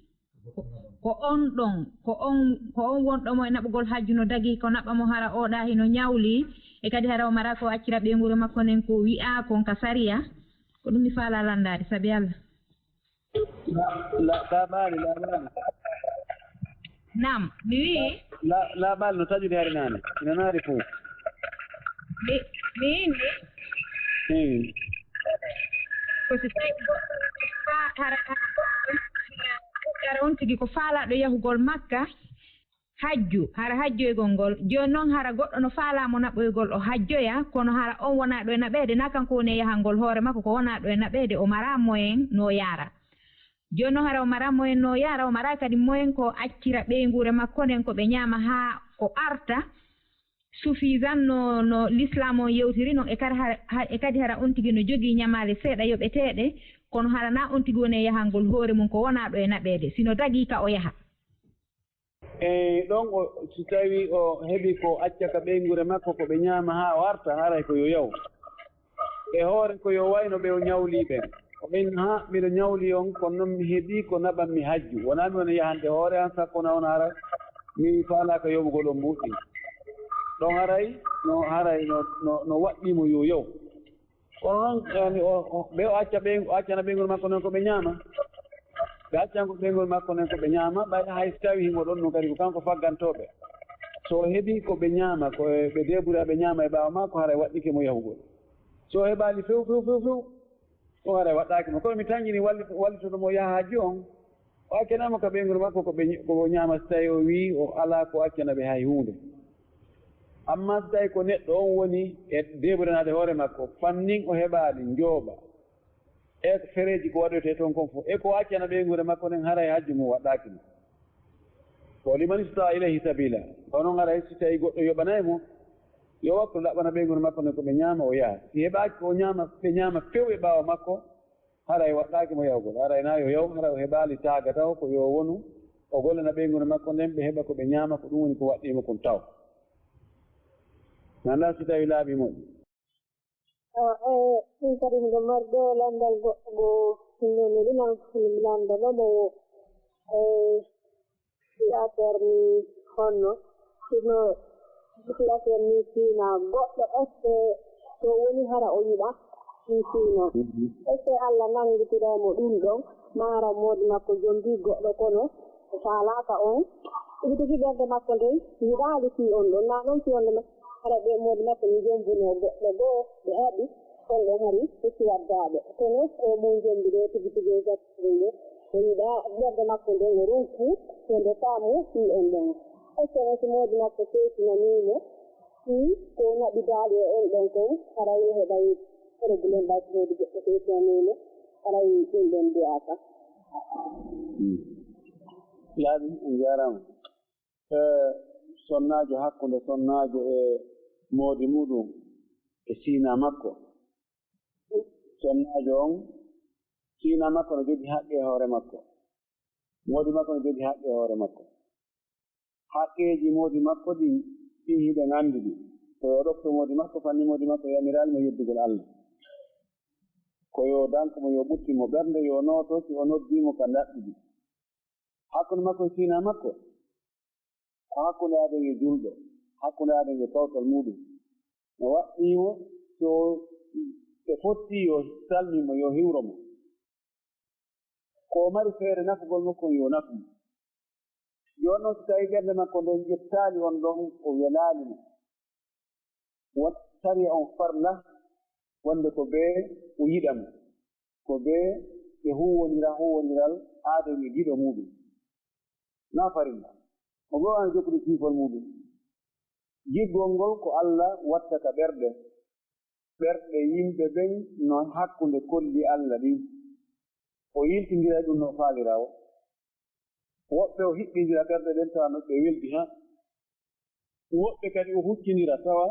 Ko, ko on ɗon, ko on, ko on wonɗo mo e naɓugol hajju no dagii, ko naɓa mo hara o ɗa hino ñawli, e kadi hara o mara ko accira ɓeynguure makko nden ko wi'aa kon ka sariya. Ko ɗum mi faalaa lanndaade, sabi Allah. La, la, laaɓaali, laaɓaali. Naam, mi wi'i. La, laaɓaali no taƴude hari naane. Ina naari fof. Mi, mi inni. Hmm. Ko si tawi goɗɗo fa-, hara, hara, hara on tigi ko faalaaɗo yahugol Makka, hajju, hara hajjoygol ngol. Jooni noon hara goɗɗo no faalaa mo naɓoygol o hajjoya, kono hara on wonaa ɗo e naɓeede, na kanko woni e yahangol hoore makko, ko wonaa ɗo e naɓeede, o maraa moyen no yaara. Jooni noon hara o maraa moyen no yaara, o maraa kadi moyen ko accira ɓeynguure makko nden ko ɓe ñaama haa o arta, suffisant no, no l'islam on yewtiri noon, e kadi hara, ha-, e kadi hara on tigi no jogii ñamaale seeɗa yoɓeteeɗe, kono hara na on tigi woni e yahangol hoore mum ko wonaa ɗo e naɓeede, sino dagii ka o yaha. E ɗon o, si tawi o heɓi ko acca ka ɓeynguure makko ko ɓe ñaama haa o arta, haray ko yo yaw. E hoore ko yo wayno ɓe o ñawli ɓen. O in ha miɗo ñawli on, kono noon mi heɓi ko naɓan mi hajju. Wonaa mi wona yahande hoore an, sakko na on hara mi faalaaka yoɓugol on mbuuɗi. Ɗon haray no, haray no, no, no waɗɗii mo yo yaw. Kono noon, yani, o, o, ɓe o acca ɓe, o accana ɓeynguure makko noon ko ɓe ñaama. Ɓe accan ko ɓeynguure makko noon ko ɓe ñaama, ɓay hay so tawi himo ɗon noon kadi ko kanko faggantooɓe. So o heɓi ko ɓe ñaama, ko e ɓe debura ɓe ñaama e ɓaawo makko, haray waɗɗike mo yahugol. So o heɓaali few, few, few, few, o haray waɗɗaaki mo. Kono mi tanƴini wallit-, wallitoɗo mo yaha hajju on, o accanaama ka ɓeynguure makko ko ɓe, ko o ñaama so tawi o wi'i o alaa ko accana ɓe hay huunde. Ammaa so tawi ko neɗɗo on woni e deburanaade hoore makko, fannin o heɓaali njooɓa, e fereeji ko waɗoytee toon kon fof, e ko accana ɓeynguure makko nden, haray hajju mum waɗɗaaki mo. Ko liman istata ilayhi sabila. Ko noon haray si tawi goɗɗo yoɓanaay mo, yo wakku laɓɓana ɓeynguure makko nden ko ɓe ñaama o yaha. Si heɓaaki ko o ñaama, ɓe ñaama few e ɓaawo makko, haray waɗɗaaki mo yahugol. Haray na yo yaw, haray o heɓaali taaga taw, ko yo wonu, o gollana ɓeynguure makko nden, ɓe heɓa ko ɓe ñaama, ko ɗum woni ko waɗɗii mo kon taw. Mi anndaa si tawi laaɓi moƴƴi. Ah, eh, ɗum kadi miɗo mari ɗo lanndal goɗɗo goo, ɗum noon ne ɗum an, mi lannda ɗo mo, eh, si affaire ni honno, sino, si affaire ni fiina goɗɗo, est-ce que so woni hara o yiɗa ɗum fiina? Mhm. Est-ce que Allah nanngitiray mo ɗum ɗon? Maara moodi makko jombi goɗɗo kono o faalaaka on. Tigi tigi ɓernde makko nden yiɗaali fii on ɗon. Naa non fii on ɗon hara ɓe moodi makko ni jombunoo goɗɗo goo ɓe haɗi on ɗon hari hecci waddaaɓe. Kono o mun jombi ɗo tigi tigi e sattude nde o yiɗaa ɓernde makko nden o ronku yo nde faamu fii on ɗon. Est-ce que si moodi makko seytinanii mo fii ko naɓidaali e on ɗon kon haray o heɓay problème ɓay so moodi goɗɗo seytinanii mo? Haray ɗum ɗon du'aaka. Laaɓi, on njaaraama. Eh, sonnaajo hakkunde sonnaajo e moodi muɗum e siina makko. Sonnaajo on, siina makko no jogii haqqe e hoore makko. Moodi makko no jogii haqqe e hoore makko. Haqqeeji moodi makko ɗin, ɗin hiɗen anndi ɗi. Ko yo ɗofto moodi makko, fanni moodi makko yamiraali mo yeddugol Allah. Ko yo danko mo, yo ɓuttin mo ɓernde, yo nooto si o noddii mo ka ndaɗɗudi. Hakkunde makko e siina makko, ko hakkunde aden e julɗo. hakkunde aadee e kawtal muuɗum. No waɗɗii mo, so ɓe fotti, yo salmin mo, yo hiwro mo. Ko o mari feere nafugol mo kon, yo nafu mo. Jooni noon, so tawii ɓernde makko nden ƴettaali on ɗon, o welaali mo, won sariya on farla wonde ko bee o yiɗa mo, ko bee ɓe huuwondira huuwondiral aadee e giɗo muuɗum. Na farilla. O goo ana jokkude kiifol muuɗum. Giggol ngol ko Alla watta ka ɓerɗe. Ɓerɗe yimɓe ɓen no hakkunde kolli Alla ɗin. O yiltindira e ɗum no faaliraa o. Woɓɓe o hiɓɓindira ɓerɗe ɗen tawa no ɓe weldi haa. Woɓɓe kadi o huccindira tawa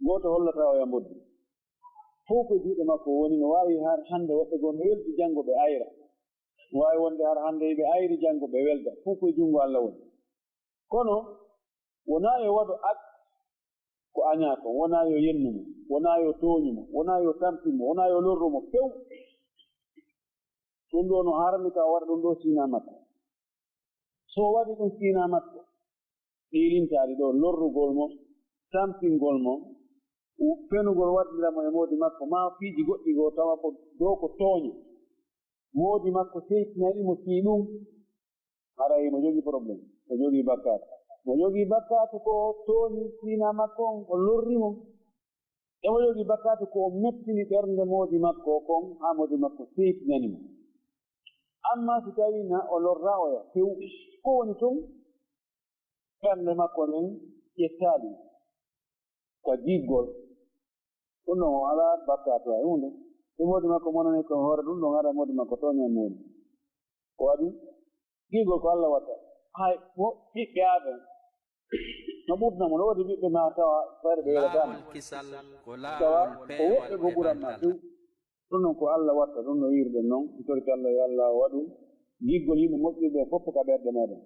gooto hollataa oya mboddi. Fow ko e juuɗe makko woni, no waawi har hannde woɓɓe goo no weldi, janngo ɓe ayra. No waawi wonde har hannde hiɓe ayri, janngo ɓe welda. Fow ko e junngo Alla woni. Kono wonaa yo waɗu ak ko añaa kon, wonaa yo yennu mo, wonaa yo tooñu mo, wonaa yo tampin mo, wonaa yo lorru mo few. Ɗum ɗoo no haarani ka o waɗa ɗum ɗoo siinaa makko. So o waɗi ɗum siinaa makko, ɗii lintaali ɗoo, lorrugol mo, tampingol mo, fenugol waɗdira mo e moodi makko, maa piiji goɗɗi goo tawa ko ɗoo ko tooñe. Moodi makko seytinani mo fii ɗum, haray mo jogii problème, mo jogii bakkaatu. Mo jogii bakkaatu ko o tooñi siinaa makko on, o lorri mo. E mo jogii bakkaatu ko o mettini ɓernde moodi makko kon, haa moodi makko seytinani mo. Amma si tawii na o lorraa oya few, ko woni tun? Ɓernde makko nden ƴettaali ka giggol. Ɗum ɗon o alaa bakkaatu hay huunde. Ɗum moodi makko monani ko hoore ɗum ɗon, haray moodi makko tooña moodi. Ko waɗi? Giggol ko Alla watta. Hay mo ɓiɓɓe Aadama no ɓurna mo, no woodi ɓiɓɓe ma tawa fayre ɓe welataama. Tawa ko woɓɓe goo ɓuran ma few. Ɗum noon ko Alla watta, ɗum no wiirɗen noon. Mi torike Alla yo Alla waɗu giggol yimɓe moƴƴuɓe fof ka ɓerɗe meeɗen.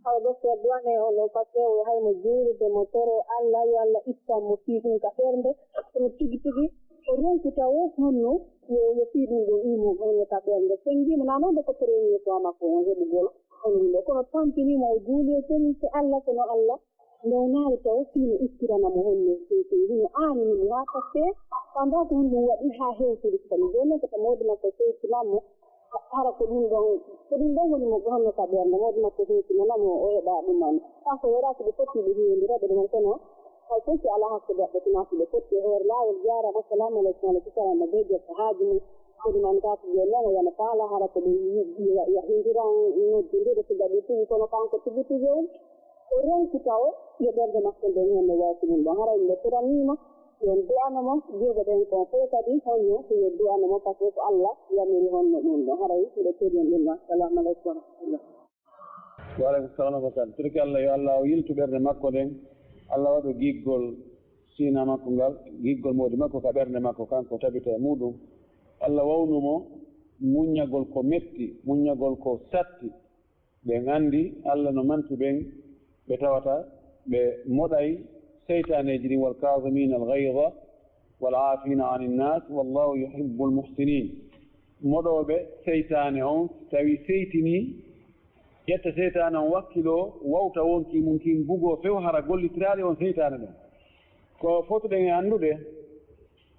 Haw docteur Duwane on ɗo, parce que o hay mo juulude mo toro Alla, yo Alla ittan mo fii ɗum ka ɓernde. Kono tigi tigi o ronku tawo honno yo, yo fii ɗum ɗo imo honno ka ɓernde. Sen ngiima na noon ko premier fois makko on heɓugol on ɗum ɗo. Kono tampini mo o juuli e seni se Alla, kono Alla ndewnaali tawo fii no ittirana mo honno seytini. Hino aanini mo haa takkee, faandaa ko honɗum waɗi haa hewtiri kadi. Jooni noon ko to moodi makko seytinan mo, hara ko ɗum ɗon, ko ɗum ɗon woni mo honno ka ɓernde, moodi makko seytinana mo, o heɓa ɗum an. Kanko weraaki ɓe fotti ɓe hiwondira ɓe ɗum, kono hay fof si alaa hakke daɗɗo tuma si ɓe fotti e hoore laawol. Jaaraama. Assalamu aleykum. Aleykum salam. No bee jokka haaju mum. Kadi man kaa ko jooni noon o yana faala hara ko ɓe yi-, yi-, ya-, yahindiran noddude ɓe siga ɓe tuwi, kono kanko tigi tigi on o ronki tawo yo ɓernde makko nden honno waasi ɗum ɗon. Haray mbiɗo toranii mo yo on du'ano mo, juulɓe ɓen kon fof kadi honno yo du'ano mo, parce que ko Alla yamiri honno ɗum ɗon. Haray mbiɗo torii on ɗum ɗon. Assalamu aleykum wa rahmatullah. Wa aleykum salam wa rahmatullah. Torike Alla yo Alla o yiltu ɓernde makko nden, Alla waɗu giggol siinaa makko ngal, giggol moodi makko ka ɓernde makko kanko tabita e muuɗum. Alla wawnu mo muññagol ko metti, muññagol ko satti. Ɓen anndi Alla no manti ɓen ɓe tawata ɓe moɗay seytaaneeji ɗin, wal kaazimiina al gayda wal aafiina ani nnaas, wallaahu yuhibbul muhsiniin. Moɗooɓe seytaane on, tawi seytinii, ƴetta seytaane on wakkiloo, wawta wonkii mun kin bugoo few hara gollitiraali on seytaane ɗon. Ko fotuɗen e anndude,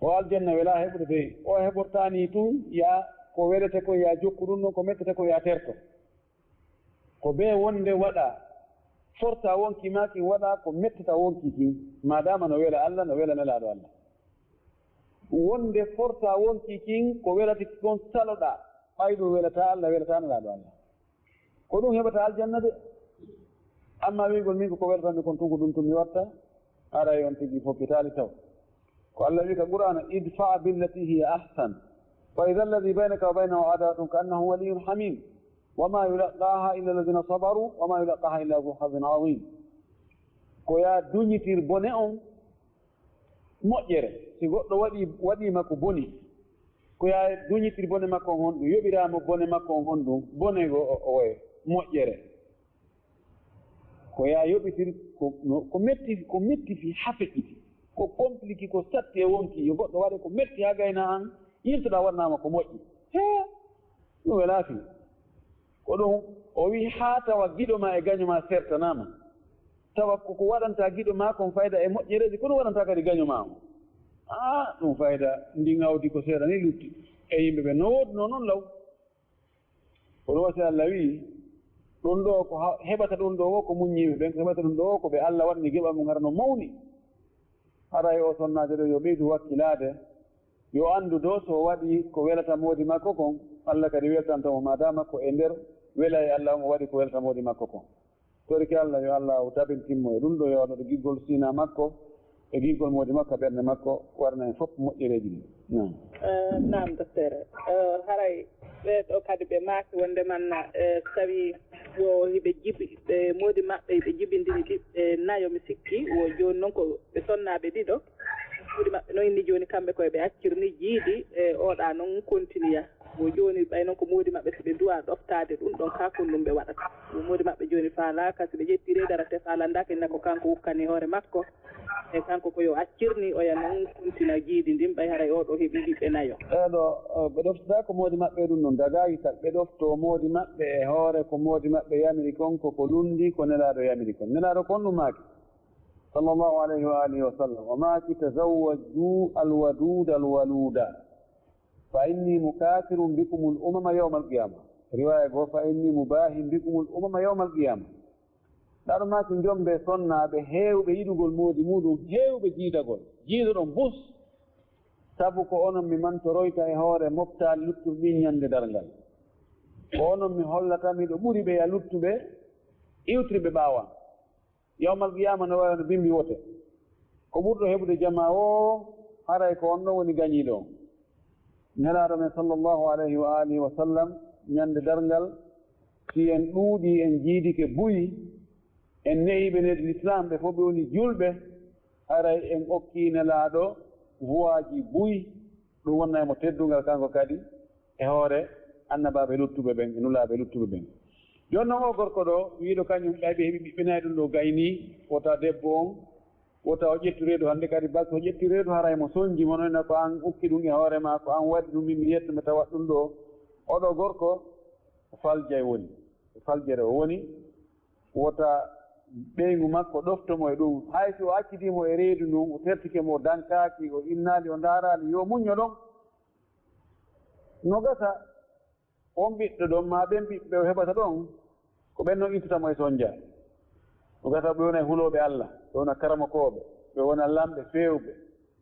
o aljanna welaa heɓude dey, o heɓortaani tun, yaa ko welete kon, yaa jokku ɗun ɗon, ko mettete kon, yaa terto. Ko bee wonde waɗa, forta wonkii maa kin, waɗa ko mettata wonkii kin, maadaama no wela Alla, no wela Nelaaɗo Alla. Wonde forta wonkii kin, ko welata ki kon saloɗaa, ɓay ɗun welataa Alla, welataa Nelaaɗo Alla. Ko ɗun heɓata aljanna de. Amma wi'ugol min ko ko welata mi kon tun ko ɗun tun mi watta, haray on tigi foppitaali taw. Ko Alla wi'i ka Qur'aana, "Idfa' billati hiya ahsan, fa idha alladhi baynaka wa baynahu adawatun ka annahu waliyyun hamim, wa ma yulaqqaha illa alladhina sabaru, wa ma yulaqqaha illa dhu hazzin azim." Ko yaa duñitir bone on moƴƴere. Si goɗɗo waɗi, waɗii ma ko boni, ko yaa duñitir bone makko on honɗum, yoɓiraa mo bone makko on honɗum, bone go o, o, moƴƴere. Ko yaa yoɓitir, ko, no, ko metti, ko metti fii haa feƴƴiti, ko kompliki, ko satti e wonkii, yo goɗɗo waɗe ko metti haa gayna an, yiltoɗaa waɗanaa ma ko moƴƴi. Hee, ɗum welaa fii. Ko ɗum o wi'i, haa tawa giɗo ma e gaño ma sertanaama. tawa ko ko waɗanta giɗo maa kon fayda e moƴƴereeji, ko ɗum waɗanta kadi gaño maa on. Aa, ɗum fayda, ndin awdi ko seeɗa ni lutti. E yimɓe ɓe no woodunoo noon law. Kono wasi Allah wi'i, ɗum ɗo ko ha-, heɓata ɗum ɗo wo ko muññiiɓe ɓen, ko heɓata ɗum ɗo wo ko ɓe Allah waɗani geɓal mum hara no mawni. Haray o sonnaajo ɗo yo ɓeydu wakkilaade, yo anndu do so waɗi ko welata moodi makko kon, Allah kadi weltanto mo, maadaama ko e nder wela e Allah on o waɗi ko welata moodi makko kon. Toriki Allah, yo Allah o tabintin mo e ɗum ɗo, yo waɗa ɗo giggol siina makko, e giggol moodi makko, ɓernde makko, warna en fof moƴƴereeji ɗin. Naam. Eh, naam, docteur. Eh, haray ɓee ɗo kadi ɓe maaki wonde man, eh, so tawi wo hiɓe jibi, ɓe moodi maɓɓe hiɓe jibindini ɓiɓɓe nayo, mi sikki, wo jooni noon ko ɓe sonnaaɓe ɗiɗo. Moodi maɓɓe noon inni jooni kamɓe koye ɓe accirni jiidi, e oɗa noon kontiniya. Wo jooni ɓay noon ko moodi maɓɓe, si ɓe duwa ɗoftaade ɗum ɗon, ka kon ɗum ɓe waɗata. Wo moodi maɓɓe jooni faalaaka, si ɓe ƴetti reedu ara te faalandaaka, inna ko kanko ukkani hoore makko. E kanko ko yo accirni, oya noon kontina jiidi ndin, ɓay haray oɗo heɓi ɓiɓɓe nayo. Eeɗo, eh, ɓe ɗoftataa ko moodi maɓɓe ɗum ɗon, dagaaki kadi. Ɓe ɗoftoo moodi maɓɓe e hoore ko moodi maɓɓe yamiri kon, ko ko lunndii, ko Nelaaɗo yamiri kon. Nelaaɗo kon ɗum maaki, sallallahu alayhi wa alihi wa sallam, o maaki, "Tazawwaju alwaduda alwaluda, fa inni mukathirun bikumul umama yawmal qiyama." Riwaaya goo, "Fa inni mubahin bikumul umama yawmal qiyama." Ndaa ɗum maaki, njombe sonnaaɓe heewɓe yiɗugol moodi muuɗum, heewɓe jiidagol. Jiidoɗon bus, sabu ko onon mi mantoroyta e hoore moftaali luttuɓe ɓin ñande darngal. Ko onon mi hollata miɗo ɓuri ɓe ya luttuɓe iwtirɓe ɓaawo an. Yawmal qiyaama no wayi no bimbi wote. Ko ɓurɗo heɓude jamaa o, haray ko on ɗon woni gañiiɗo on. Nelaaɗo men sallallahu alayhi wa alihi wa sallam, ñande darngal, si en ɗuuɗii, en jiidike buy, en nehiiɓe nehdi Lislaam, ɓe fof ɓe woni julɓe, haray en okkii Nelaaɗo vuwaaji buy, ɗum wonna e mo teddungal kanko kadi, e hoore annabaaɓe luttuɓe ɓen, e nulaaɓe luttuɓe ɓen. Jooni noon oo gorko ɗo, wiiɗo kañum ɓay ɓe heɓi ɓiɓɓe nayi ɗum ɗo gaynii, wota debbo on, wota o ƴettu reedu hannde kadi, basi o ƴetti reedu haray mo sonji mo, no ina ko an ukki ɗum e hoore ma, ko an waɗi ɗum, min mi yettu mi tawat ɗum ɗo. Oɗo gorko, ko faljay woni, ko faljere o woni, wota ɓeyngu makko ɗofto mo e ɗum. Hay si o accidi mo e reedu ndun, o tertike mo, o dankaaki, o innaali, o ndaaraali, yo muñño ɗon. No gasa, on ɓiɗɗo ɗon, maa ɓen ɓiɓɓe o heɓata ɗon, ko ɓen non ittata mo e sonja. No gasa ɓe wona e hulooɓe Allah, ɓe wona karamokooɓe, ɓe wona lamɓe feewɓe,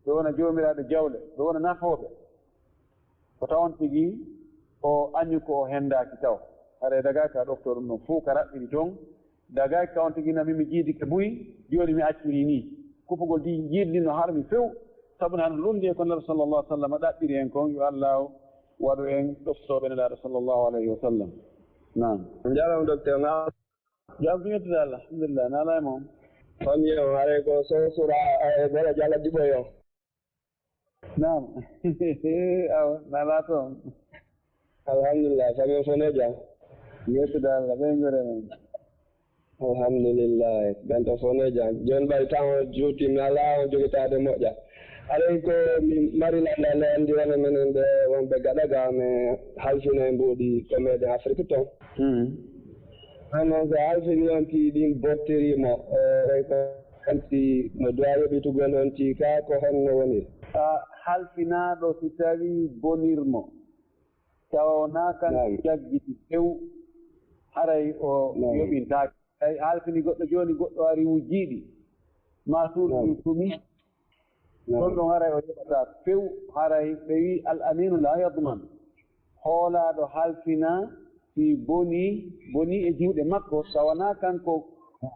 ɓe wona joomiraaɓe jawle, ɓe wona nafooɓe. Ko tawon tigi o añu ko o hendaaki taw. Haray dagaaki a ɗofto ɗum ɗon fof ka raɓɓiɗi toon. Dagaaki ka on tigi na mimi jiidi ke buy, jooni mi acciri ni. Kuppugol di jiidi no harmi few. Sabu hano lundi e ko Nelaaɗo sallallahu alaihi wasallam ɗaɓɓiri en kon, yo Allah waɗu en ɗoftooɓe Nelaaɗo sallallahu alaihi wasallam. Naam. Njaram docteur, naam. Jam ko yettude Allah, alhamdulillah, na ala e mon. Famille o, haray ko so sura, eh, bere jala diɓoyo. Naam. Awa, na ala toon. Alhamdulillah, famille o fof ne jam. Yettude Allah, ɓe ngure men. Alhamdulillah, ɓen to fof ne jam. Jooni ɓay tan on juuti mi ala on jogitaade moƴƴa. Aray ko mi mari lallale anndi wona minen ɓe wonɓe gaɗa ga, mi halfina e mbuuɗi ko meɗen Afrique toon. Hmm. Hano so halfini on ti ɗin bottori mo, eh, ko on ti mo duwa yoɓitugol on ti ka ko honno woni? A halfinaaɗo si tawi bonir mo, tawa wonaa kan Naam. jaggiti few, haray o Naam. yoɓintaake. Tawi halfini goɗɗo jooni, goɗɗo ari wujjiiɗi, ma suudu Naam. ɗum sumi, Naam. ɗon ɗon haray o yoɓata few, haray ɓe wi al aminu la yadman. Hoolaaɗo halfina si boni, boni e juuɗe makko, tawa wonaa kanko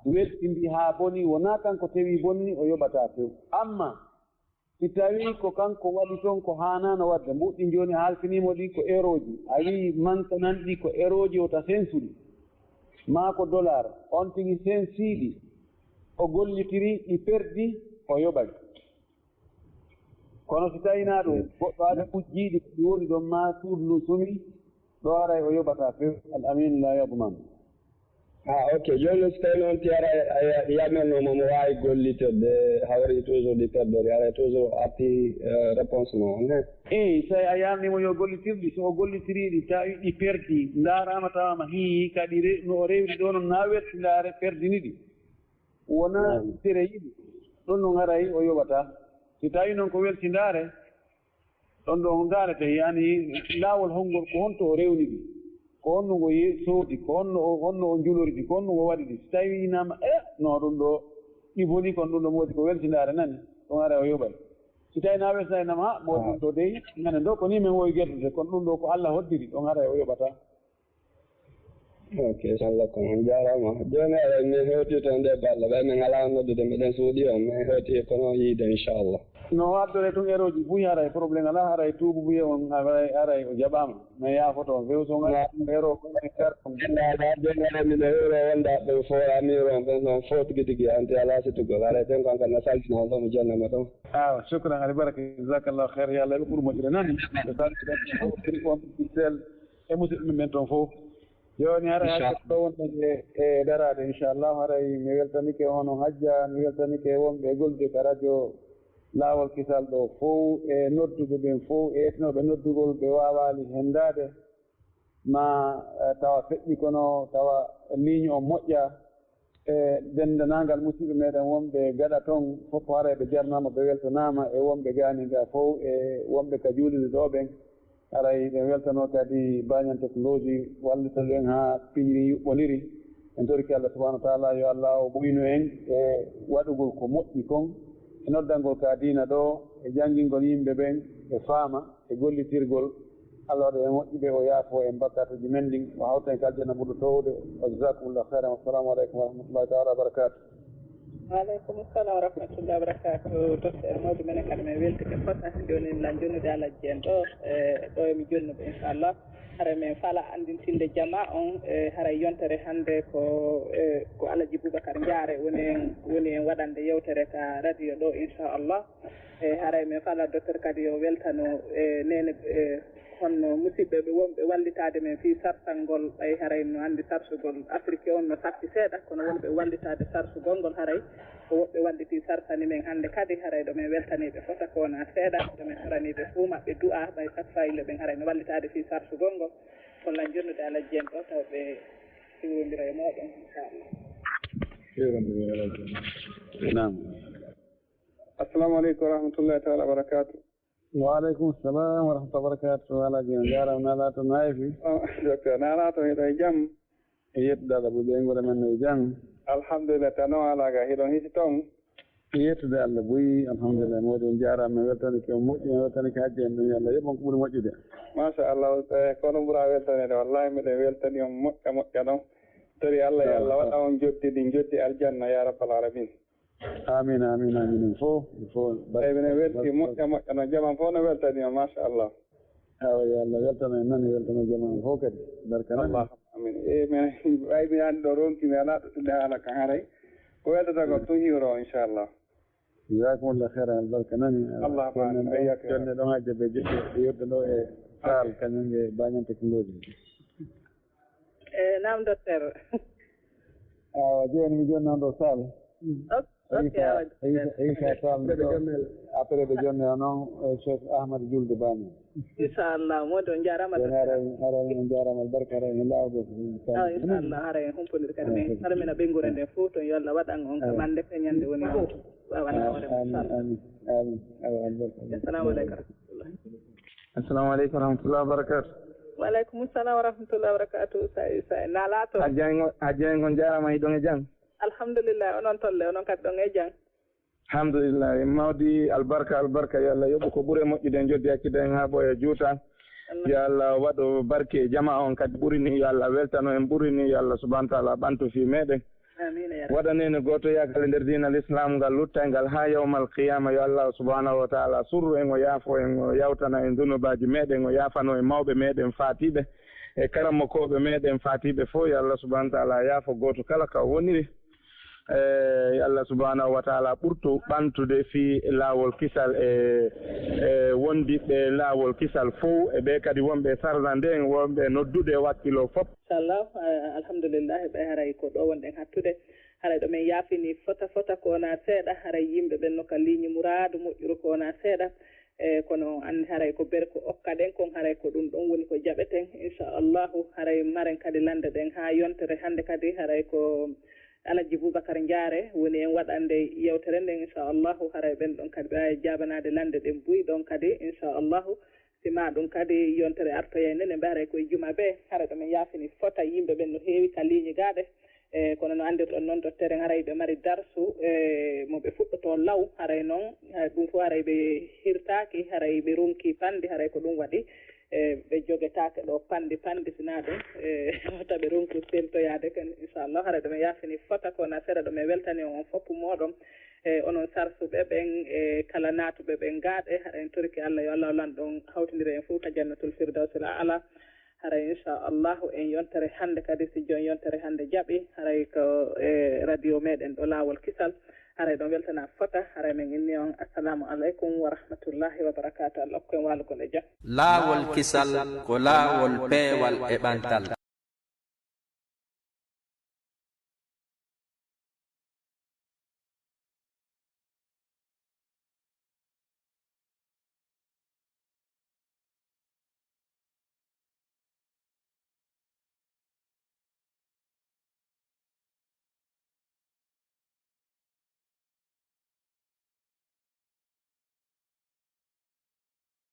weltindi haa boni, wonaa kanko tewi bonni, o yoɓata few. Amma si tawi ko kanko waɗi toon ko haanaano waɗde, mbuuɗi jooni a halfiniimo ɗi ko erooji, a wi'i mankanan ɗi ko erooji, wota sensu ɗi, maa ko dollar, on tigi sensiiɗi, o gollitiri ɗi perdi, o yoɓay. Kono si tawii na ɗum, goɗɗo ari ujjiiɗi, ɗi woni ɗon maa suudu ndun sumi, ɗo haray o yoɓata few, al aminu la yadman. Ah, ok. Jooni noon, si tawii noon ti ara a ya-, yamirno mo, mo waawi gollitorde, hawri toujours ɗi perdori, ara toujours arti, eh, réponse mo, ne? Eey, so a yamirnii mo yo gollitir ɗi, so o gollitirii ɗi, tawi ɗi perdi, ndaaraama tawaama hii, kadi re-, no o rewri ɗo noon, na werti ndaare, perdini ɗi. Wona tere yiɗi. Ɗon ɗon haray o yoɓata. Si tawi noon ko weltindaare, ɗon ɗon ndaarete, yani, laawol hongol, ko honto o rewni ɗi, ko honno ngo ye-, soodi, ko honno o, honno o njulori ɗi, ko honno ngo waɗi ɗi. Si tawi inama, e, no ɗum ɗo, ɗi boni kon, ɗum ɗo moodi ko weltindaare nani, ɗum haray o yoɓay. Si tawi na weltindaare nama, ha, moodi ɗum ɗo dey, nane ɗo, ko ni men wowi gerdude, kono ɗum ɗo ko Allah hoddiri, ɗum haray o yoɓata. Ok, Allah ko on jaaraama. Jooni aray min hewti toon nde balɗe, ɓay min alaa noddude, miɗen suuɗi on, min hewti kono yiide, inchallah. No addore tun erooji buy haray problème alaa, haray tuubu buye on haray, haray o jaɓaama. Mais yaafoto on few so ngal ero ko e kar on. Alaa, jooni aray miɗo hewro wonda ɓe fo amir on ɓen ɗon fo tigi tigi anti alaa situgol. Aray ɓen kon kan na saltina on ɗo mi jonnama ɗon. Awa, shukran, ali baraka, jazakallahu khair, yo Allah ɓe ɓuri moƴƴude nani. Ɓe saltina on, sel, e musidɓe men toon fof. Jooni haray inchallah. Hakkille ɗo wonɗen e, e daraade, inchallah. Haray mi weltanike onon hajja, mi weltanike wonɓe e gollude ka radio Laawol Kisal ɗo fof, e nodduɓe ɓen fof, e etnooɓe noddugol, ɓe waawaali henndaade. Ma, eh, tawa feƴƴi kono tawa ligne o moƴƴa. E denndaangal musidɓe meɗen wonɓe gaɗa toon fof, haray ɓe jarnaama, ɓe weltanaama, e wonɓe gaani ga fof, e wonɓe ka juulirde ɗo ɓen. Haray ɓe weltanoo kadi Banyan Technologie, wallita ɗum en haa piñiri yuɓɓondiri. En torike Allah subhanahu wa taala, yo Allah o ɓuynu en e waɗugol ko moƴƴi kon, e noddangol ka diina ɗo, e janngingol yimɓe ɓen, ɓe faama. E gollitirgol. Allah waɗa en moƴƴuɓe, o yaafo en bakkatuuji men ɗin, o hawta en ka aljanna ɓurɗo toowude. Wa jazakumullahu khairan. Wassalamu aleykum wa rahmatullahi taala wa barakatuh. Wa aleykum salam wa rahmatullahi wa barakatuh. Docteur Mawdi, menen kadi min weltike fota. Jooni min lan jonnude Alaji en ɗo, e ɗo e mi jonnuɓe, inchallah. Haray min fala anndintinde jama on, e haray yontere hannde ko, e ko Alaji Boubacar Ndiare woni en, woni en waɗande yewtere ka radio ɗo, inchallah. E haray min fala docteur kadi yo weltano, e, nene, e, honno musidɓe ɓe wonɓe wallitaade men fii sarsangol, ɓay haray no anndi sarsugol Afrique on no satti seeɗa, kono wonɓe wallitaade sarsugol ngol haray ko woɓɓe wallitii sarsani men hannde kadi, haray ɗo min weltanii ɓe fota ko wona seeɗa, ɗo min toranii ɓe fuu maɓɓe du'a, ɓay sat fayille ɓen haray no wallitaade fii sarsugol ngol, ko lan jonnude Alaji en ɗo taw ɓe hiwrondira e mooɗon, inchallah. Hiwrondira e Alaji en. Naam. Assalamu aleykum wa rahmatullahi taala wa barakatuh. Wa aleykum salam wa rahmatullahi wa barakatuh. Alaji, on jaaraama, naalaa to naafi. Ah, docteur, naalaa to, hiɗo e jam? E yettude Allah, buy ɓeynguure men no e jam. Alhamdulillah, tan o alaa ga, hiɗon hisi toon? E yettude Allah, buy, alhamdulillah, moodi on jaaraama, mi weltanike on moƴƴi, mi weltanike hajji en ɗum, yo Allah yoɓ on ko ɓuri moƴƴude. Machallah, eh, kono ɓura weltanede, wallahi miɗen weltani on moƴƴa moƴƴa noon. Tori Allah, yo Allah waɗa on joddi ɗi, joddi aljanna, ya rabbal alamin. Amin, amin, amin. En fof, en fof. Eyi, minen welti moƴƴa, moƴƴa noon. Jaman fof no weltani on, machallah. Awa, yo Allah weltano en noon, weltano jaman fof kadi. Barka noon. Allah, amin. Eyi, min, ɓay mi anndi ɗo ronki, mi alaa ɗo tinde haala kan haray. Ko weltata ko tun hiwro, inchallah. Jazakumullah khairan, albarka noon. Allah, jonne ɗon hajja ɓe jeɗɗo, ɓe yetto ɗo e Saal, kañum e Banyan Technologie. E, naam, docteur. Awa, jooni mi jonnaan ɗo Saal. Ok, ok, Isa, awa. Isa, Isa Saal mi ɗo. Après ɓe jonne o noon, eh, Cheikh Ahmad Julde Bani. Inchallah, moodi on jaaraama. Jooni haray, haray on jaaraama, albarka haray en laawol. Awa, inchallah, haray en humpondir kadi min. Haray min a ɓeynguure nden fof toon, yo Allah waɗan on ka mande ka ñande woni fof. Wawana hoore mum, inchallah. Amin, amin, amin. Awa, albarka. Assalamu aleykum wa rahmatullah. Assalamu aleykum wa rahmatullahi wa barakatuh. Wa aleykum salam wa rahmatullahi wa barakatuh. Sa, sa, naalaa to? Hajjango, hajjango jaaraama, hiɗon e jam? Alhamdulillah, onon tolle, onon kadi ɗon e jam? Alhamdulillah, mawdi albarka, albarka, yo Allah yoɓu ko ɓuri moƴƴude, joddi acciden haa ɓooya juuta. Amin. Yo Allah waɗu barke e jama on kadi ɓuri ni, yo Allah weltano en ɓuri ni, yo Allah subhanahu wa taala ɓantu fii meɗen. Amiin, ya Rabbi. Waɗanee gooto yagal e nder diina Lislaam ngal luttay ngal haa yawmal qiyaama. Yo Allah subhanahu wa taala surru en, o yaafo en, o yawtana en dunubaaji meɗen, o yaafano en mawɓe meɗen faatiiɓe e karamokooɓe meɗen faatiiɓe fof. Yo Allah subhanahu wa taala yaafo gooto kala ka o woniri. E, yo Allah subhanahu wa taala ɓurtu ɓantude fii laawol kisal e, e wondiɓɓe laawol kisal fof, e ɓe kadi wonɓe e sarla nden, wonɓe e noddude e wakkilo fof. Inchallah, eh, alhamdulillahi, ɓay haray ko ɗo wonɗen hattude. Haray ɗo men yaafini fota fota ko wona seeɗa, haray yimɓe ɓen no ka ligne muraadu moƴƴuru ko wona seeɗa. E, kono anndi haray ko berko okka ɗen kon, haray ko ɗum ɗon woni ko jaɓeten. Inchallahu, haray maren kadi lande ɗen haa yontere hannde kadi, haray ko Alhaji Boubacar Ndiare woni en waɗande yewtere nden, inchallahu. Haray ɓen ɗon kadi ɓe waawi jaabanaade lande ɗen buy ɗon kadi, inchallahu. Si ma ɗum kadi yontere artoyay nden, en ɓe haray koye juma ɓe, haray ɗo men yaafini fota yimɓe ɓen no heewi ka liiñi gaaɗe. E kono no anndirɗon noon, dottere en haray ɓe mari darsu e mo ɓe fuɗɗoto law, haray noon, hay ɗum fof haray ɓe hirtaaki, haray ɓe ronki panndi, haray ko ɗum waɗi e ɓe jogetaake ɗo panndi panndi, sinaa ɗum e wota ɓe ronku seltoyaade kan, inchallah. Haray ɗo men yaafini fota ko na sera ɗo men weltani on fof mooɗon. E onon sarsuɓe ɓen e kala naatuɓe ɓen gaaɗe, haɗa en toriki Allah yo Allah lan ɗon hawtindira en fof ka jannatul firdawsil aala. Haray inchallahu en yontere hannde kadi, si joon yontere hannde jaɓi, haray ko e radio meɗen ɗo Laawol Kisal. Haray ɗon weltana fota, haray men inni on assalamu aleykum wa rahmatullahi wa barakatuh. Allah okku en waalugol e jam. Laawol Kisal ko laawol peewal e ɓantal.